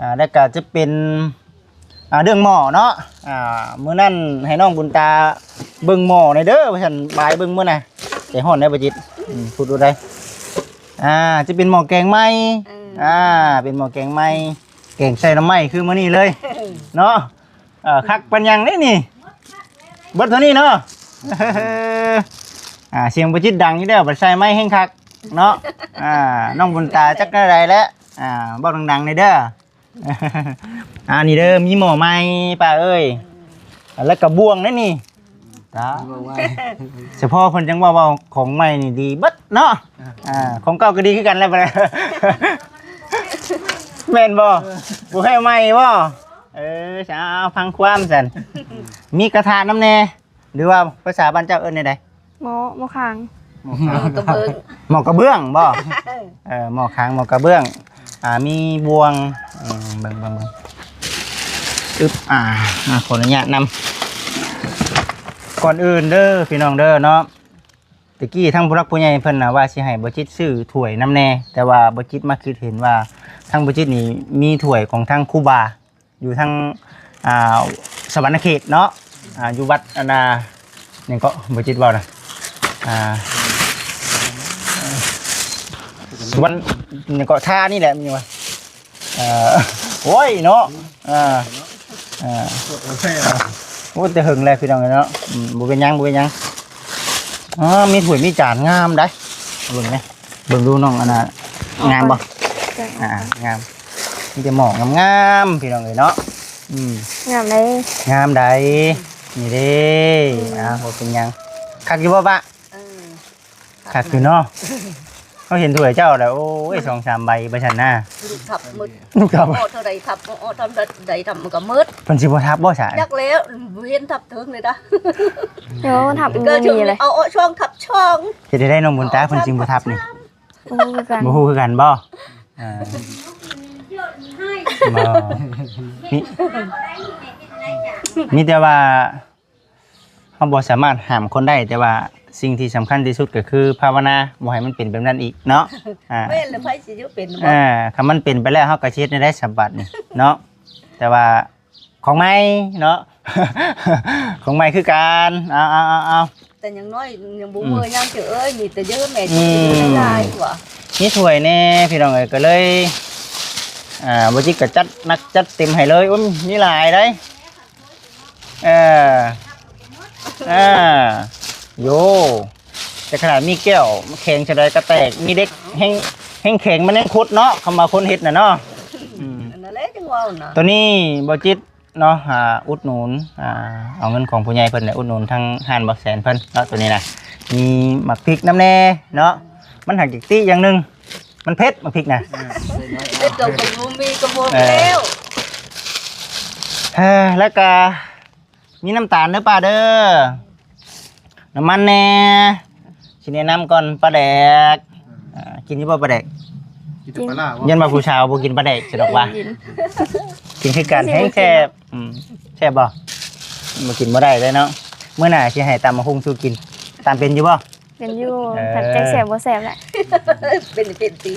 ອ່າ ແລ້ວກະຈະເປັນ ອ່າ ເລື່ອງໝໍ້ເນາະ. ອ່າ ມື້ນັ້ນໃຫ້ນ້ອງບຸນຕາເບິ່ງໝໍ້ແດ່ເດີ ວ່າຊັ້ນ ບາຍເບິ່ງມື້ນະ. ໃຈຮ້ອນໄດ໋ບໍ່ຈິດ. ອືມ ພຸດໂລດໄດ໋. ອ່າ ຈະເປັນໝໍ້ແກງໃໝ່ ເອີ ອ່າ ເປັນໝໍ້ແກງໃໝ່ ແກງໃສ່ໜໍ່ໄມ້ຄືມື້ນີ້ເລີຍເນາະ. ເອີ ຄັກປານຫຍັງເດ້ນີ້ ເບິດເທົ່ານີ້ເນາະ. ອ່າ ສຽງບໍ່ຈິດດັງຢູ່ແລ້ວ ບັດໃສ່ໄມແຮງຄັກເນາະ. ອ່າ ນ້ອງບຸນຕາຈັກແນວໃດແຫຼະ ອ່າ ເວົ້າດັງໆແດ່ເດີ. ອ່າ ນີ້ເດີ ມີໝໍ້ໃໝ່ປ້າເອີຍ ແລ້ວກໍບ່ວງນັ້ນນີ້ ຕາ ສະເພາະເພິ່ນຈັ່ງວ່າ ເວົ້າຂອງໃໝ່ນີ້ດີເບິດເນາະ. ອ່າ ຂອງເກົ່າກໍດີຄືກັນແຫຼະ ແມ່ນບໍ່? ບໍ່ແພ້ໃໝ່ບໍ່? ເອີ ເອົາ ຟັງຄວາມຊັ້ນ ມີກະທະນຳແດ່ ຫຼືວ່າພາສາບ້ານເຈົ້າເອີ້ນແນວໃດ? ໝໍ້ ໝໍ້ຄາງ ໝໍ້ກະເບື້ອງ ໝໍ້ກະເບື້ອງບໍ່? ເອີ ໝໍ້ຄາງ ໝໍ້ກະເບື້ອງ ອ່າ ມີບ່ວງ ເບິ່ງ ເບິ່ງ ເບິ່ງ ອຶບ ອ່າ ຂໍອະນຸຍາດນຳ. ກ່ອນອື່ນເດີພີ່ນ້ອງເດີເນາະ ຕະກີ້ທາງຜູ້ຫຼັກຜູ້ໃຫຍ່ເພິ່ນນະວ່າຊິໃຫ້ບໍ່ຈິດຊື້ຖ້ວຍນຳແດ່ ແຕ່ວ່າບໍ່ຈິດມາຄິດເຫັນວ່າທາງບໍ່ຈິດນີ້ມີຖ້ວຍຂອງທາງຄູບາ ຢູ່ທາງ ອ່າ ສະຫວັນນະເຂດເນາະ ອ່າ ຢູ່ວັດອັນນ່າ ຫຍັງເກາະ ບໍ່ຈິດເວົ້ານະ ອ່າ ວັດຫຍັງເກາະ ທ່ານີ້ແຫຼະ ມີຫຍັງວະ ເອີ ໂອ້ຍເນາະ ເອີ ເອີ ໂອ້ ແຕ່ເຫິງແລ້ວພີ່ນ້ອງເອີຍເນາະ. ອືມ ບໍ່ເປັນຫຍັງ ບໍ່ເປັນຫຍັງ. ອໍ ມີຖ້ວຍມີຈານງາມໄດ໋ ເບິ່ງແດ່. ເບິ່ງດູນ້ອງອັນນ່າ ງາມບໍ່? ອ່າ ງາມ ມີແຕ່ໝໍ້ງາມໆ ພີ່ນ້ອງເອີຍເນາະ. ອືມ ງາມໃດ ງາມໃດ. ນີ້ເດ້ ອ່າ ບໍ່ເປັນຫຍັງ. ຄັກຢູ່ບໍ່ປະ? ເອີ ຄັກຢູ່ເນາະ. ເຮົາເຫັນຖ້ວຍເຈົ້າແລ້ວ ໂອ້ຍ ສອງສາມໃບວ່າຊັ້ນນະ ລູກທັບໝົດ ລູກທັບ ເອົາເທົ່າໃດທັບ ເອົາເທົ່າໃດທັບມັນກໍໝົດ. ເພິ່ນຊິບໍ່ທັບບໍ່ຊະ? ຈັກແລ້ວ ບໍ່ເຫັນທັບເຖິງເລີຍນະ. ໂອ້ ທັບ ກໍ ບໍ່ມີເລີຍ ເອົາ ເອົາຊ່ອງທັບຊ່ອງ. ເຮັດໄດ້ໄດ໋ນ້ອງບຸນຕາ ເພິ່ນຈຶ່ງບໍ່ທັບນີ້. ບໍ່ຮູ້ຄືກັນ ບໍ່ຮູ້ຄືກັນບໍ່? ອ່າ ບໍ່ ມີ ມີແຕ່ວ່າເຮົາບໍ່ສາມາດຫ້າມຄົນໄດ້ ແຕ່ວ່າສິ່ງທີ່ສຳຄັນທີ່ສຸດກໍຄືພາວະນາ ບໍ່ໃຫ້ມັນເປັນແບບນັ້ນອີກເນາະ. ອ່າ ແມ່ນແລ້ວ ໃຜຊິຢູ່ເປັນບໍ່? ອ່າ ຄັນມັນເປັນໄປແລ້ວ ເຮົາກໍຊິເຮັດແນວໃດສະບັດນີ້ເນາະ? ແຕ່ວ່າ ຂອງໃໝ່ເນາະ ຂອງໃໝ່ຄືກັນ. ເອົາ ເອົາ ເອົາ ເອົາ ແຕ່ຍັງນ້ອຍຍັງບໍ່ເມີຫຍັງເຈົ້າເອີຍ ມີແຕ່ເຢີແມ່ ອືມ ກິນຫຼາຍກວ່າ ມີຖ້ວຍແດ່ພີ່ນ້ອງເອີຍ ກໍເລີຍ ອ່າ ບໍ່ຈິດກໍຈັດໜັກຈັດເຕັມໃຫ້ເລີຍ. ໂອ້ຍ ມີຫຼາຍໃດ໋ ເອີ ອ່າ ໂຢ ແຕ່ຂະໜາດມີແກ້ວແຂງສ່ຳໃດກໍແຕກ ມີເດັກແຮງ ແຮງແຂງມັນຍັງຂຸດເນາະ ຄຳວ່າຄົນເຮັດນະເນາະ. ອືມ ນັ້ນແຫຼະຈັ່ງເວົ້ານະ ໂຕນີ້ບໍ່ຈິດ ເນາະ ອ່າ ອຸດໜູນ ອ່າ ເອົາເງິນຂອງຜູ້ໃຫຍ່ເພິ່ນແຫຼະ ອຸດໜູນທາງຮ້ານບໍ່ແສນເພິ່ນເນາະ. ໂຕນີ້ນະ ມີໝາກພິກນຳແດ່ເນາະ ມັນຫາກຕິຢ່າງໜຶ່ງ ມັນເຜັດໝາກພິກນະ. ເອີ ເປັນຕົວກໍບໍ່ມີກໍບໍ່ແລ້ວ. ເອີ ແລ້ວກະມີນ້ຳຕານເດີປ້າເດີ ນ້ຳມັນແດ່ ຊິແນະນຳກ່ອນ ປາແດກ ອ່າ ກິນຢູ່ບໍ່ປາແດກ? ກິນແຕ່ປາຫຼ້າບໍ່? ຢ້ານວ່າຜູ້ສາວບໍ່ກິນປາແດກ ສະດອກວ່າ ກິນ ກິນຄືກັນ ແຮງແຊບ. ອືມ ແຊບບໍ່? ບໍ່ກິນບໍ່ໄດ້ເດ້ເນາະ. ມື້ໜ້າຊິໃຫ້ຕຳບັກຫຸ່ງສູ່ກິນ ຕຳເປັນຢູ່ບໍ່? ເປັນຢູ່ ເອີ ແຕ່ແຊບບໍ່ແຊບແຫຼະ ເປັນ ເປັນຕິ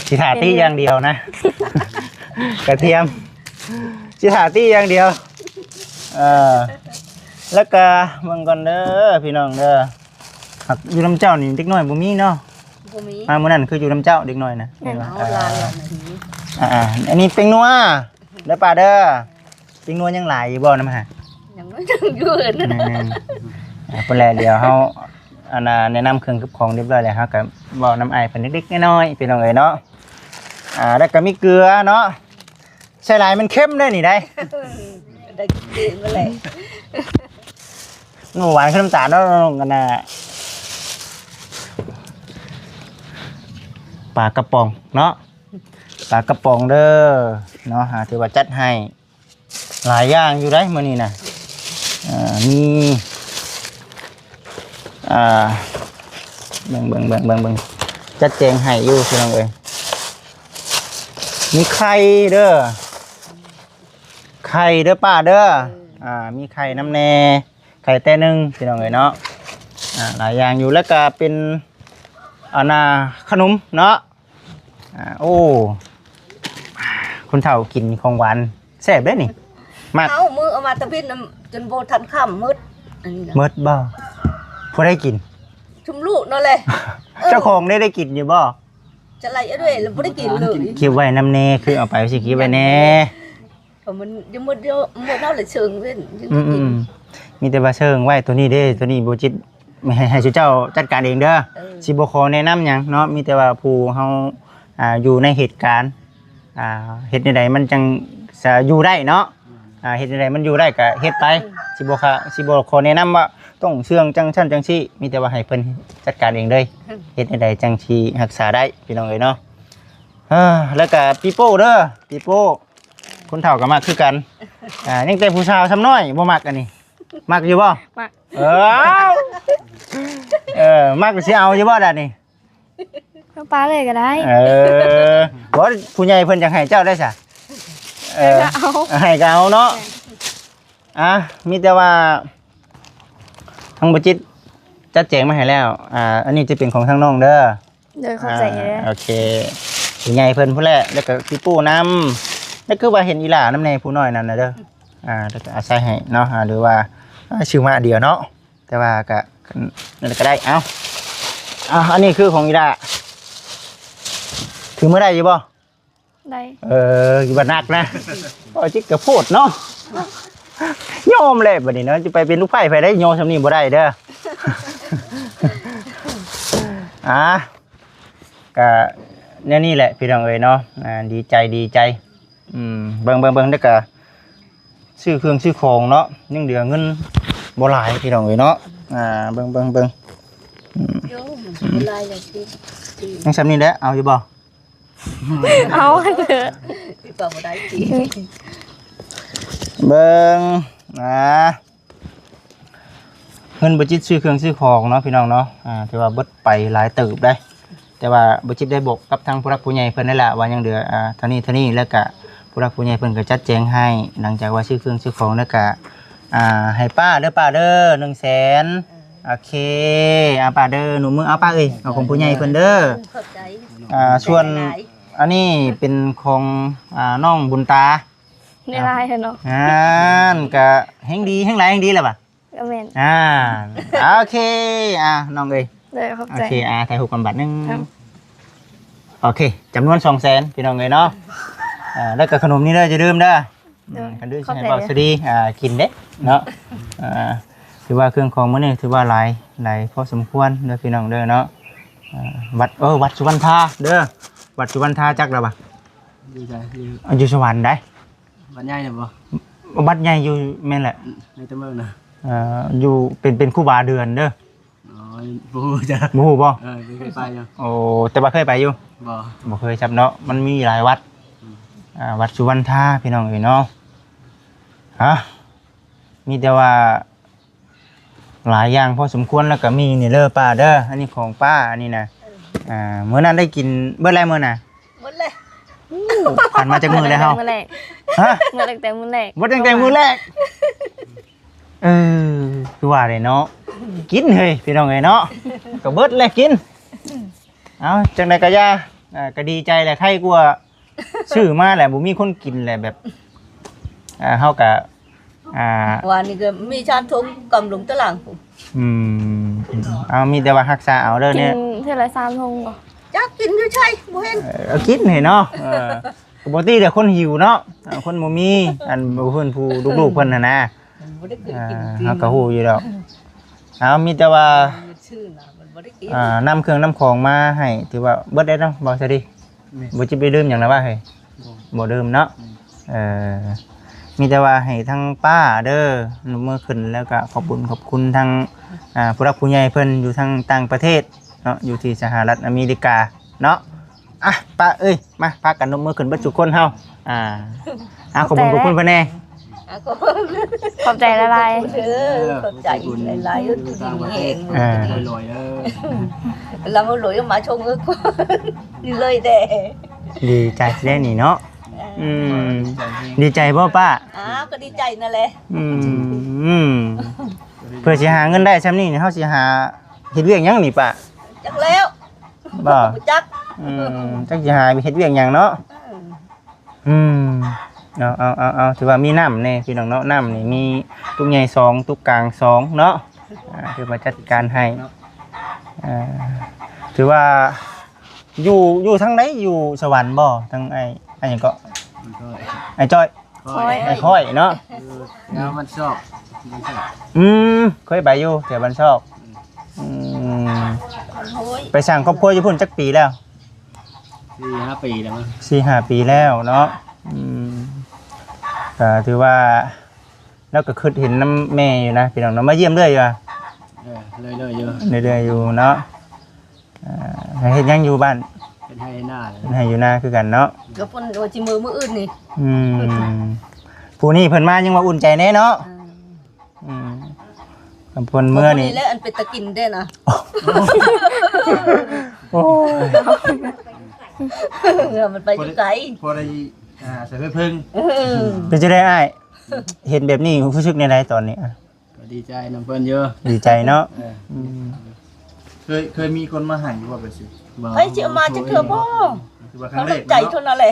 ຊິຖ້າຕິຢ່າງດຽວນະ ກະທຽມ ຊິຖ້າຕິຢ່າງດຽວ. ເອີ ແລ້ວກະເບິ່ງກ່ອນເດີພີ່ນ້ອງເດີ. ຢູ່ນຳເຈົ້ານີ້ເດັກນ້ອຍບໍ່ມີເນາະ? ບໍ່ມີ ມາມື້ນັ້ນຄືຢູ່ນຳເຈົ້າເດັກນ້ອຍນະ. ແມ່ນ ເອົາຫຼາຍ ເອີ ອັນນີ້ແປ້ງນົວເດີປ້າເດີ. ແປ້ງນົວຍັງຫຼາຍຢູ່ບໍ່ນຳຫາ? ຍັງ ຍັງຢູ່ເອີນ ອືມ ພຸ້ນແຫຼະ ດຽວເຮົາ ອັນນ່າ ແນະນຳເຄື່ອງກັບຂອງຮຽບຮ້ອຍແລ້ວ ເຮົາກໍເວົ້ານຳອ້າຍເພິ່ນເລັກໆນ້ອຍໆ ພີ່ນ້ອງເອີຍເນາະ. ອ່າ ແລ້ວກໍມີເກືອເນາະ ໃສ່ຫຼາຍມັນເຄັມເດ້ນີ້ໄດ໋ ໄດ້ກິນມາແລ້ວ ມັນບໍ່ຫວານຄືນ້ຳຕານເນາະ. ອັນນ່າ ປາກະປ໋ອງເນາະ ປາກະປ໋ອງເດີເນາະ ອ່າ ຖືວ່າຈັດໃຫ້ ຫຼາຍຢ່າງຢູ່ໄດ໋ມື້ນີ້ນະ. ເອີ ມີ ອ່າ ເບິ່ງ ເບິ່ງ ເບິ່ງ ເບິ່ງ ເບິ່ງ ຈັດແຈງໃຫ້ຢູ່ພີ່ນ້ອງເອີຍ. ມີໄຂ່ເດີ ໄຂ່ເດີປ້າເດີ. ເອີ ອ່າ ມີໄຂ່ນຳແດ່ ໄຂ່ແຕ່ໜຶ່ງພີ່ນ້ອງເອີຍເນາະ. ອ່າ ຫຼາຍຢ່າງຢູ່ ແລ້ວກະເປັນ ອັນນ່າ ຂະໜົມເນາະ. ອ່າ ໂອ້ ຄົນເຖົ້າກິນຂອງຫວານແຊບເດ້ນີ້ ມັກ. ເອົາ ມື້ເອົາມາຕະເວັນນຳ ຈົນບໍ່ທັນຄ່ຳໝົດ ອັນນີ້ນະ ໝົດບໍ່? ຜູ້ໃດກິນ? ຊຸມລູກນັ້ນແຫຼະ. ເອີ ເຈົ້າຂອງໄດ້ ໄດ້ກິນຢູ່ບໍ່? ຈະໄລ່ເອົາດ້ວຍ ແລ້ວບໍ່ໄດ້ກິນເລີຍ. ເກັບໄວ້ນຳແດ່ ຄືເອົາໄປຊິເກັບໄວ້ແດ່. ເພາະມັນຍັງໝົດເດີ ໝົດເອົາແລ້ວເຊິ່ງເວັ້ນ ຍັງ ອື ໄດ້ກິນ. ອື ມີແຕ່ວ່າເຊິ່ງໄວ້ ໂຕນີ້ເດ້ ໂຕນີ້ບໍ່ຈິດ ໃຫ້ ໃຫ້ຊຸເຈົ້າຈັດການເອງເດີ. ເອີ ຊິບໍ່ຂໍແນະນຳຫຍັງເນາະ ມີແຕ່ວ່າຜູ້ເຮົາ ອ່າ ຢູ່ໃນເຫດການ ອ່າ ເຮັດແນວໃດມັນຈັ່ງຈະຢູ່ໄດ້ເນາະ. ອ່າ ເຮັດແນວໃດມັນຢູ່ໄດ້ກະເຮັດໄປ. ຊິບໍ່ຂະ ຊິບໍ່ຂໍແນະນຳວ່າຕ້ອງເຊື່ອງຈັ່ງຊັ້ນຈັ່ງຊີ້ ມີແຕ່ວ່າໃຫ້ເພິ່ນຈັດການເອງເລີຍ. ເຮັດແນວໃດຈັ່ງຊິຮັກສາໄດ້ ພີ່ນ້ອງເອີຍເນາະ. ເອີ ແລ້ວກະປີໂປ້ເດີ ປີໂປ້ ຄົນເຖົ້າກໍມັກຄືກັນ. ອ່າ ຍັງແຕ່ຜູ້ສາວສ່ຳນ້ອຍບໍ່ມັກອັນນີ້. ມັກຢູ່ບໍ່? ມັກ. ເອີ ເອີ ມັກຊິເອົາຢູ່ບໍ່ດາດນີ້? ເອົາປາເລີຍກໍໄດ້. ເອີ ບໍ່ ຜູ້ໃຫຍ່ເພິ່ນຢາກໃຫ້ເຈົ້າໄດ້ຊະ. ເອີ ໃຫ້ກໍເອົາ ໃຫ້ກໍເອົາເນາະ. ອ່ະ ມີແຕ່ວ່າທາງບໍ່ຈິດຈັດແຈງມາໃຫ້ແລ້ວ. ອ່າ ອັນນີ້ຈະເປັນຂອງທາງນ້ອງເດີ. ໂດຍ ຂອບໃຈເດີ. ອ່າ ໂອເຄ ຜູ້ໃຫຍ່ເພິ່ນພຸ້ນແຫຼະ ແລ້ວກໍພີ່ປູ້ນຳ. ແລ້ວຄືວ່າເຫັນອີຫຼ້ານຳແດ່ ຜູ້ນ້ອຍນັ້ນນະເດີ. ອ່າ ແລ້ວກໍເອົາໃສ່ໃຫ້ເນາະ ອ່າ ຫຼືວ່າ ອ່າ ຊື່ມາອັນດຽວເນາະ ແຕ່ວ່າກໍ ນັ້ນກໍໄດ້. ເອົາ ອ່າ ອັນນີ້ຄືຂອງອີຫຼ້າ ຖືມືໄດ້ຢູ່ບໍ່? ໄດ້. ເອີ ຢູ່ບ້ານນັກນະ ບໍ່ຈິດກໍໂພດເນາະ. ຍອມແຫຼະບັດນີ້ເນາະ ຈະໄປເປັນລູກໃພ້ໃຜໄດ້ ຍອມສ່ຳນີ້ບໍ່ໄດ້ເດີ. ອ່າ ກະແນວນີ້ແຫຼະພີ່ນ້ອງເອີຍເນາະ. ອ່າ ດີໃຈ ດີໃຈ. ອືມ ເບິ່ງ ເບິ່ງ ເບິ່ງ ແລ້ວກະຊື້ເຄື່ອງຊື້ຂອງເນາະ ຍັງເຫຼືອເງິນບໍ່ຫຼາຍພີ່ນ້ອງເອີຍເນາະ. ອ່າ ເບິ່ງ ເບິ່ງ ເບິ່ງ ອືມ ໂຍມ ອືມ ບໍ່ຫຼາຍແລ້ວຕິ ຍັງສ່ຳນີ້ແຫຼະ ເອົາຢູ່ບໍ່? ເອົາເຖາະ ຕິດຕໍ່ບໍ່ໄດ້ຕິ ເບິ່ງ ອ່າ ເງິນບໍ່ຈິດຊື້ເຄື່ອງຊື້ຂອງເນາະ ພີ່ນ້ອງເນາະ. ອ່າ ຖືວ່າເບິດໄປຫຼາຍເຕີບໄດ໋ ແຕ່ວ່າບໍ່ຈິດໄດ້ບອກກັບທາງຜູ້ຫຼັກຜູ້ໃຫຍ່ເພິ່ນນັ້ນລະ ວ່າຍັງເຫຼືອ ອ່າ ເທົ່ານີ້ເທົ່ານີ້ ແລ້ວກະຜູ້ຫຼັກຜູ້ໃຫຍ່ເພິ່ນກໍຈັດແຈງໃຫ້. ຫຼັງຈາກວ່າຊື້ເຄື່ອງຊື້ຂອງແລ້ວກະ ອ່າ ໃຫ້ປ້າເດີ ປ້າເດີ ໜຶ່ງແສນ. ໂອເຄ ອ່າ ປ້າເດີ ໜູມື ເອົາປ້າເອີຍ ເອົາຂອງຜູ້ໃຫຍ່ເພິ່ນເດີ. ຂອບໃຈ. ອ່າ ສ່ວນ ຂອບໃຈຫຼາຍໆ. ອັນນີ້ເປັນຂອງ ອ່າ ນ້ອງບຸນຕາ. ຫຼາຍໆເນາະ ອ່າ ກໍແຮງດີ ແຮງຫຼາຍແຮງດີແລ້ວບາດ. ກໍແມ່ນ ອ່າ ໂອເຄ ອ່າ ນ້ອງເອີຍ ໂດຍ ຂອບໃຈ. ໂອເຄ ອ່າ ຖ່າຍຮູບກັນບາດໜຶ່ງ. ໂອເຄ ຈຳນວນສອງແສນ ພີ່ນ້ອງເອີຍເນາະ. ອ່າ ແລ້ວກໍຂະໜົມນີ້ເດີ ຢ່າລືມເດີ. ໂດຍ ອືມ ຄັນດື້ຊິໃຫ້ເວົ້າສະດີ ອ່າ ກິນເດ້ເນາະ. ອ່າ ຖືວ່າເຄື່ອງຂອງມື້ນີ້ຖືວ່າຫຼາຍ ຫຼາຍພໍສົມຄວນເດີ ພີ່ນ້ອງເດີເນາະ. ອ່າ ວັດ ເອີ ວັດສຸວັນທາເດີ ວັດສຸວັນທາ ຈັກແລ້ວບາດ? ຢູ່ໃສ? ຢູ່ ຢູ່ສະຫວັນໃດ໋. ວັດໃຫຍ່ນະບໍ່? ວັດໃຫຍ່ຢູ່ ແມ່ນແຫຼະ ໃນຕະເມີນະ. ເອີ ຢູ່ ເປັນ ເປັນຄູບາເດືອນເດີ. ອໍ ບໍ່ຮູ້ຈັກ ບໍ່ຮູ້ບໍ່? ເອີ ບໍ່ເຄີຍໄປຢູ່. ໂອ້ ແຕ່ວ່າເຄີຍໄປຢູ່? ບໍ່ ບໍ່ເຄີຍຈັກເນາະ ມັນມີຫຼາຍວັດ. ອືມ ອ່າ ວັດສຸວັນທາ ພີ່ນ້ອງເອີຍເນາະ. ຮະ ມີແຕ່ວ່າ ຫຼາຍຢ່າງພໍສົມຄວນ ແລ້ວກໍມີນີ້ເດີປ້າເດີ ອັນນີ້ຂອງປ້າ ອັນນີ້ນະ. ເອີ ອ່າ ມື້ນັ້ນໄດ້ກິນເບິດແລ້ວມື້ນະ? ເບິດແລ້ວ. ໂອ້ ຜ່ານມາຈັກມື້ແລ້ວເຮົາ? ມື້ແລກ ຮະ? ມື້ແລກ ແຕ່ມື້ແລກ ເບິດຕັ້ງແຕ່ມື້ແລກ. ເອີ ຄືວ່າເດ້ເນາະ ກິນເຮີ້ຍ ພີ່ນ້ອງເອີຍເນາະ ກໍເບິດແລ້ວກິນ. ເອົາ ຈັ່ງໃດກໍຢ່າ ອ່າ ກໍດີໃຈແຫຼະ ໄຄກວ່າ ຊື້ມາແລ້ວບໍ່ມີຄົນກິນແຫຼະ ແບບ ເຮົາກະ ອ່າ ວານນີ້ກໍມີຊາມຖົງກຳລົງຕະຫຼາງພຸ້ນ. ອືມ ເອົາ ມີແຕ່ວ່າຮັກສາເອົາເດີ ກິນເທື່ອລະສາມຖົງບໍ່? ຈັກກິນຢູ່ໃສບໍ່ເຫັນ. ເອີ ເອົາກິນໃຫ້ເນາະ. ເອີ ກໍບໍ່ຕິແຫຼະ ຄົນຫິວເນາະ ເອີ ຄົນບໍ່ມີ ອັນ ເພິ່ນ ຜູ້ລູກໆເພິ່ນຫັ້ນນະ ມັນບໍ່ໄດ້ເຄີຍກິນ ອ່າ ເຮົາກໍຮູ້ຢູ່ດອກ. ເອົາ ມີແຕ່ວ່າ ມັນຊື່ນະ ມັນບໍ່ໄດ້ກິນ ອ່າ ນຳເຄື່ອງນຳຂອງມາໃຫ້ ຖືວ່າເບິດແລ້ວເນາະ ບໍ່ສະດີ. ແມ່ນ ບໍ່ຈິດໄປດື່ມຫຍັງລະວະເຮີ້ຍ? ບໍ່ ບໍ່ດື່ມເນາະ. ແມ່ນ ເອີ ມີແຕ່ວ່າໃຫ້ທາງປ້າເດີ ຍົກມືຂຶ້ນ ແລ້ວກະຂອບບຸນຂອບຄຸນທາງ ອ່າ ຜູ້ຫຼັກຜູ້ໃຫຍ່ເພິ່ນຢູ່ທາງຕ່າງປະເທດເນາະ ຢູ່ທີ່ສະຫະລັດອາເມລິກາເນາະ. ອ່ະ ປ້າເອີຍ ມາ ພາກັນຍົກມືຂຶ້ນເບິດທຸກຄົນເຮົາ. ອ່າ ອ່າ ຂອບຄຸນ ຂອບໃຈແຫຼະ ຂອບຄຸນເພິ່ນແດ່. ອ່າ ຂອບ ຂອບໃຈຫຼາຍໆ ເດີ ຂອບໃຈຫຼາຍໆ ຢູ່ດີມີແຮງ ເອີ ລຳລວຍມາຊົງເອີ ນີ້ເລີຍແດ່. ດີໃຈແດ່ນີ້ເນາະ. ເອີ ອືມ ດີໃຈບໍ່ປ້າ? ອ້າວ ກໍດີໃຈນັ້ນແຫຼະ. ອືມ ເພື່ອຊິຫາເງິນໄດ້ຊ່ຳນີ້ ເຮົາຊິຫາເຮັດວຽກຫຍັງນີ້ປ້າ? ຈັກແລ້ວ ບໍ່ ບໍ່ຈັກ. ອືມ ຈັກຊິຫາເຮັດວຽກຫຍັງເນາະ. ເອີ ອືມ ເອົາ ເອົາ ເອົາ ເອົາ ຖືວ່າມີນ້ຳແດ່ພີ່ນ້ອງເນາະ. ນ້ຳນີ້ມີຕຸກໃຫຍ່ສອງ ຕຸກກາງສອງເນາະ. ອ່າ ຖືວ່າຈັດການໃຫ້ ເອີ ຖືວ່າ ຢູ່ ຢູ່ທາງໃດ? ຢູ່ສະຫວັນບໍ່? ທາງໄອ້ ໄອ້ຫຍັງເກາະ? ໄອ້ຈ້ອຍ ໄອ້ຈ້ອຍ ຂ້ອຍ ໄອ້ຂ້ອຍເນາະ ຢູ່ແຖວບ້ານຊອກ ບ້ານຊອກ ອືມ ເຄີຍໄປຢູ່ແຖວບ້ານຊອກ ອືມ ໄປສ້າງຄອບຄົວຢູ່ພຸ້ນຈັກປີແລ້ວ? ສີ່ຫ້າປີແລ້ວ ສີ່ຫ້າປີແລ້ວເນາະ ອືມ ກໍຖືວ່າ ລາວກໍຄິດເຫັນນຳແມ່ຢູ່ນະ ພີ່ນ້ອງເນາະ ມາຢ້ຽມເລື້ອຍຢູ່ຫວາ? ເອີ ເລື້ອຍໆຢູ່ ເລື້ອຍໆຢູ່ເນາະ ອ່າ ເຮັດຫຍັງຢູ່ບ້ານ? ເຮັດໄຮ່ເຮັດນາ ເຮັດໄຮ່ຢູ່ນາຄືກັນເນາະ ກໍເພິ່ນວ່າຊິມື້ ມື້ອື່ນນີ້ ອືມ ຜູ້ນີ້ເພິ່ນມາຍັງວ່າອຸ່ນໃຈແດ່ເນາະ ເອີ ອືມ ເພິ່ນເມືອນີ້ ນີ້ແຫຼະອັນເປັນຕາກິນເດ້ນະ ໂອ້ຍ ເອີ ມັນໄປຢູ່ໄກ ພໍໄດ້ ອ່າ ໃສ່ໄປເພິ່ງ ເອີ ເປັນຈັ່ງໃດອ້າຍ? ເຫັນແບບນີ້ຮູ້ສຶກແນວໃດຕອນນີ້? ກໍດີໃຈນຳເພິ່ນຢູ່ ດີໃຈເນາະ ເອີ ອືມ ເຄີຍ ເຄີຍມີຄົນມາໃຫ້ຢູ່ບໍ່ ແບບຊີ້? ໃຜຊິເອົາມາຈັກເທື່ອບໍ່? ຄືວ່າຄັ້ງແລກເນາະ ໃຈເທົ່ານັ້ນແຫຼະ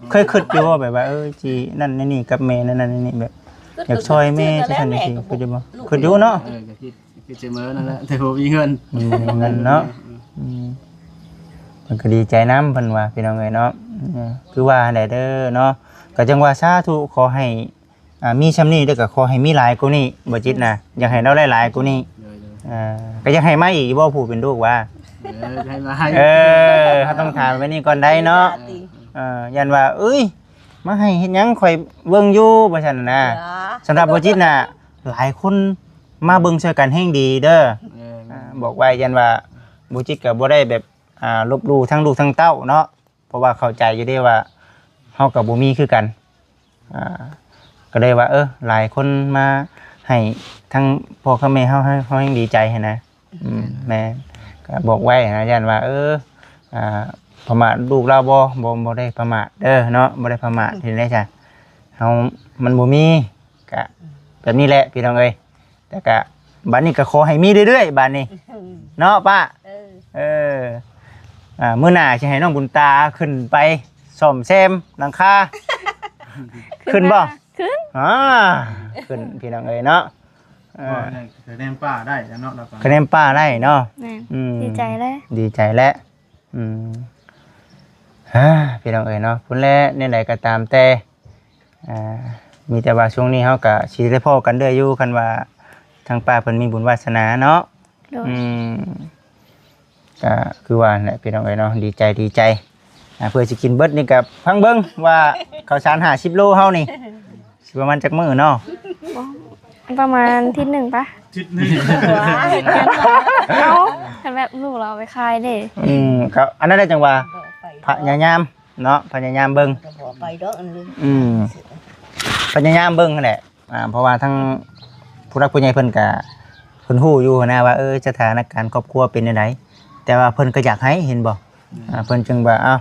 ເຄີຍຄິດຢູ່ບໍ່ ແບບວ່າ ເອີ ຊິນັ້ນນີ້ກັບແມ່ ນັ້ນນີ້ ແບບຢາກຊ່ອຍແມ່ ຈັ່ງຊັ້ນຈັ່ງຊີ້ ຄິດຢູ່ບໍ່? ຄິດຢູ່ເນາະ ເອີ ກໍຄິດ ຄິດເສມອນັ້ນແຫຼະ ແຕ່ບໍ່ມີເງິນ ອືມ ບໍ່ມີເງິນເນາະ ອືມ ເພິ່ນກໍດີໃຈນຳ ເພິ່ນວ່າ ພີ່ນ້ອງເອີຍເນາະ ເອີ ຄືວ່າຫັ້ນແຫຼະເດີເນາະ ກໍຈັ່ງວ່າສາທຸ ຂໍໃຫ້ ອ່າ ມີຊ່ຳນີ້ ແລ້ວກໍຂໍໃຫ້ມີຫຼາຍກວ່ານີ້ ບໍ່ຈິດນະ ຢາກໃຫ້ລາວໄດ້ຫຼາຍກວ່ານີ້ ໂດຍໆ ອ່າ ກໍຢາກໃຫ້ມາອີກຢູ່ບໍ່ ຜູ້ເປັນລູກວ່າ? ເອີ ໃຫ້ຫຼາຍ ເອີ ເຮົາຕ້ອງຖາມແບບນີ້ກ່ອນໄດ໋ເນາະ ເອີ ຢ້ານວ່າ ເອີຍ ມາໃຫ້ເຮັດຫຍັງ ຂ້ອຍເບິ່ງຢູ່ ວ່າຊັ້ນນະ ສຳລັບບໍ່ຈິດນະ ຫຼາຍຄົນມາເບິ່ງຊ່ວຍກັນແຮງດີເດີ ເອີ ອ່າ ບອກໄວ້ ຢ້ານວ່າບໍ່ຈິດກໍບໍ່ໄດ້ແບບ ອ່າ ລົບຫຼູ່ທັງລູກທັງເຕົ້າເນາະ ເພາະວ່າເຂົ້າໃຈຢູ່ເດ້ວ່າເຮົາກໍບໍ່ມີຄືກັນ ອ່າ ກໍເລີຍວ່າ ເອີ ຫຼາຍຄົນມາໃຫ້ທັງພໍ່ກັບແມ່ເຮົາ ເຮົາ ເຮົາແຮງດີໃຈຫັ້ນນະ ອືມ ແມ່ນ ກໍບອກໄວ້ນະ ຢ້ານວ່າ ເອີ ອ່າ ປະໝາດລູກລາວບໍ່? ບໍ່ ບໍ່ໄດ້ປະໝາດເດີເນາະ ບໍ່ໄດ້ປະໝາດ ເຮັດໄດ້ຊະ ເຮົາ ມັນບໍ່ມີ ກະແບບນີ້ແຫຼະພີ່ນ້ອງເອີຍ ແຕ່ກະບາດນີ້ກໍຂໍໃຫ້ມີເລື້ອຍໆ ບາດນີ້ເນາະປ້າ ເອີ ເອີ ອ່າ ມື້ໜ້າຊິໃຫ້ນ້ອງບຸນຕາຂຶ້ນໄປສ້ອມແຊມຫຼັງຄາ ຂຶ້ນບໍ່? ຂຶ້ນ ອ່າ ຂຶ້ນພີ່ນ້ອງເອີຍເນາະ ເອີ ຄະແນນປ້າໄດ້ແລ້ວເນາະ ຄະແນນປ້າໄດ້ເນາະ ແມ່ນ ອືມ ດີໃຈແລ້ວ ດີໃຈແລ້ວ ອືມ ອ່າ ພີ່ນ້ອງເອີຍເນາະ ພຸ້ນແຫຼະ ແນວໃດກໍຕາມແຕ່ ອ່າ ມີແຕ່ວ່າຊ່ວງນີ້ເຮົາກະຊິໄດ້ພໍ້ກັນເລື້ອຍຢູ່ ຄັນວ່າທາງປ້າເພິ່ນມີບຸນວາສະໜາເນາະ ໂດຍ ອືມ ກະຄືວ່ານັ້ນແຫຼະພີ່ນ້ອງເອີຍເນາະ ດີໃຈ ດີໃຈ ອ່າ ເພື່ອຊິກິນເບິດນີ້ກະຟັງເບິ່ງວ່າເຂົ້າສານຫ້າສິບໂລເຮົານີ້ຊິປະມານຈັກມື້ເນາະ? ປະມານທິດໜຶ່ງປະ ທິດໜຶ່ງ ເອົ້າ ຄັນແບບລູກເຮົາເອົາໄປຂາຍເດ້ ອືມ ກໍອັນນັ້ນແຫຼະ ຈັ່ງວ່າພະຍາຍາມ ເນາະ ພະຍາຍາມເບິ່ງ ກໍບໍ່ໄປດອກອັນນີ້ ອືມ ພະຍາຍາມເບິ່ງຫັ້ນແຫຼະ ອ່າ ເພາະວ່າທາງຜູ້ຫຼັກຜູ້ໃຫຍ່ເພິ່ນກະ ເພິ່ນຮູ້ຢູ່ຫັ້ນນະວ່າ ເອີ ສະຖານະການຄອບຄົວເປັນແນວໃດ ແຕ່ວ່າເພິ່ນກໍຢາກໃຫ້ ເຫັນບໍ່ ອືມ ອ່າ ເພິ່ນຈຶ່ງວ່າ ເອົ້າ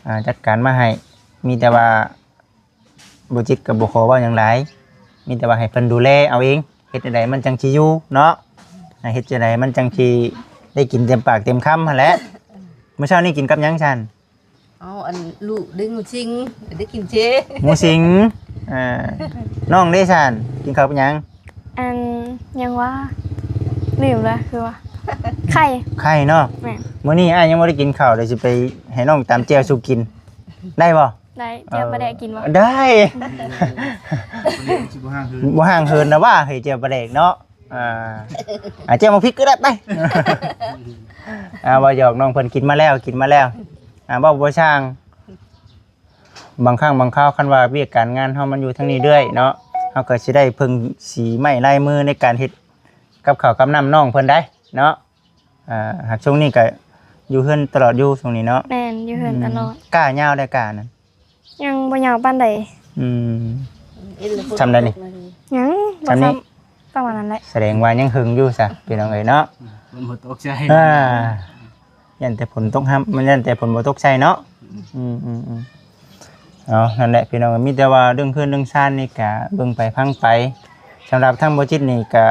ອ່າ ຈັດການມາໃຫ້ ມີແຕ່ວ່າບໍ່ຈິດກໍບໍ່ຂໍເວົ້າຫຍັງຫຼາຍ ມີແຕ່ວ່າໃຫ້ເພິ່ນດູແລເອົາເອງ ເຮັດຈັ່ງໃດມັນຈັ່ງຊິຢູ່ເນາະ ອ່າ ເຮັດຈັ່ງໃດມັນຈັ່ງຊິໄດ້ກິນເຕັມປາກເຕັມຄຳຫັ້ນແຫຼະ ມື້ເຊົ້ານີ້ກິນກັບຫຍັງຊັ້ນ? ເອົາອັນລູກດຶງຊິງ ໄດ້ກິນເຈ ໝູຊິງ ອ່າ ນ້ອງເດຊັ້ນ ກິນເຂົ້າກັບຫຍັງ? ອັນຫຍັງຫວາ ລືມລະ ຄືວ່າໄຂ່ ໄຂ່ເນາະ ແມ່ນ ມື້ນີ້ອ້າຍຍັງບໍ່ໄດ້ກິນເຂົ້າ ດຽວຊິໄປໃຫ້ນ້ອງຕຳແຈ່ວສູ່ກິນ ໄດ້ບໍ່? ໄດ້ ແຈ່ວປາແດກກິນບໍ່? ເອີ ໄດ້ ບໍ່ຫ່າງເຫີນ ບໍ່ຫ່າງເຫີນນະຫວາ ເຮີ້ຍ ແຈ່ວປາແດກເນາະ ອ່າ ອ່າ ແຈ່ວໝາກພິກກໍໄດ້ໄປ ອ່າ ເວົ້າຫຍອກ ນ້ອງເພິ່ນກິນມາແລ້ວ ກິນມາແລ້ວ ອ່າ ເວົ້າບໍ່ຊ່າງ ບາງຄັ້ງບາງຄາວ ຄັນວ່າວຽກການງານເຮົາມັນຢູ່ທາງນີ້ເລື້ອຍເນາະ ເຮົາກໍຊິໄດ້ເພິ່ງສີໄມ້ລາຍມືໃນການເຮັດກັບເຂົ້າກັບນ້ຳນ້ອງເພິ່ນໄດ໋ເນາະ ອ່າ ຫາກຊ່ວງນີ້ກໍຢູ່ເຮືອນຕະຫຼອດຢູ່ຊ່ວງນີ້ເນາະ ແມ່ນ ຢູ່ເຮືອນຕະຫຼອດ ອືມ ກ້າຍາວໄດ໋ ກ້ານັ້ນ ຍັງບໍ່ຍາວປານໃດ ອືມ ຊ່ຳໃດນີ້? ຍັງ ຊ່ຳນີ້ ປະມານນັ້ນແຫຼະ ສະແດງວ່າຍັງເຫິງຢູ່ຊະ ພີ່ນ້ອງເອີຍເນາະ ມັນບໍ່ຕົກໃສ່ ອ່າ ຢ້ານແຕ່ຝົນຕົກຮຳ ມັນຢ້ານແຕ່ຝົນບໍ່ຕົກໃສ່ເນາະ ອືມ ອືມ ອືມ ເອົາ ນັ້ນແຫຼະພີ່ນ້ອງ ມີແຕ່ວ່າເລື່ອງເຮືອນເລື່ອງຊານນີ້ກະເບິ່ງໄປຟັງໄປ ສຳລັບທາງບໍ່ຈິດນີ້ກະ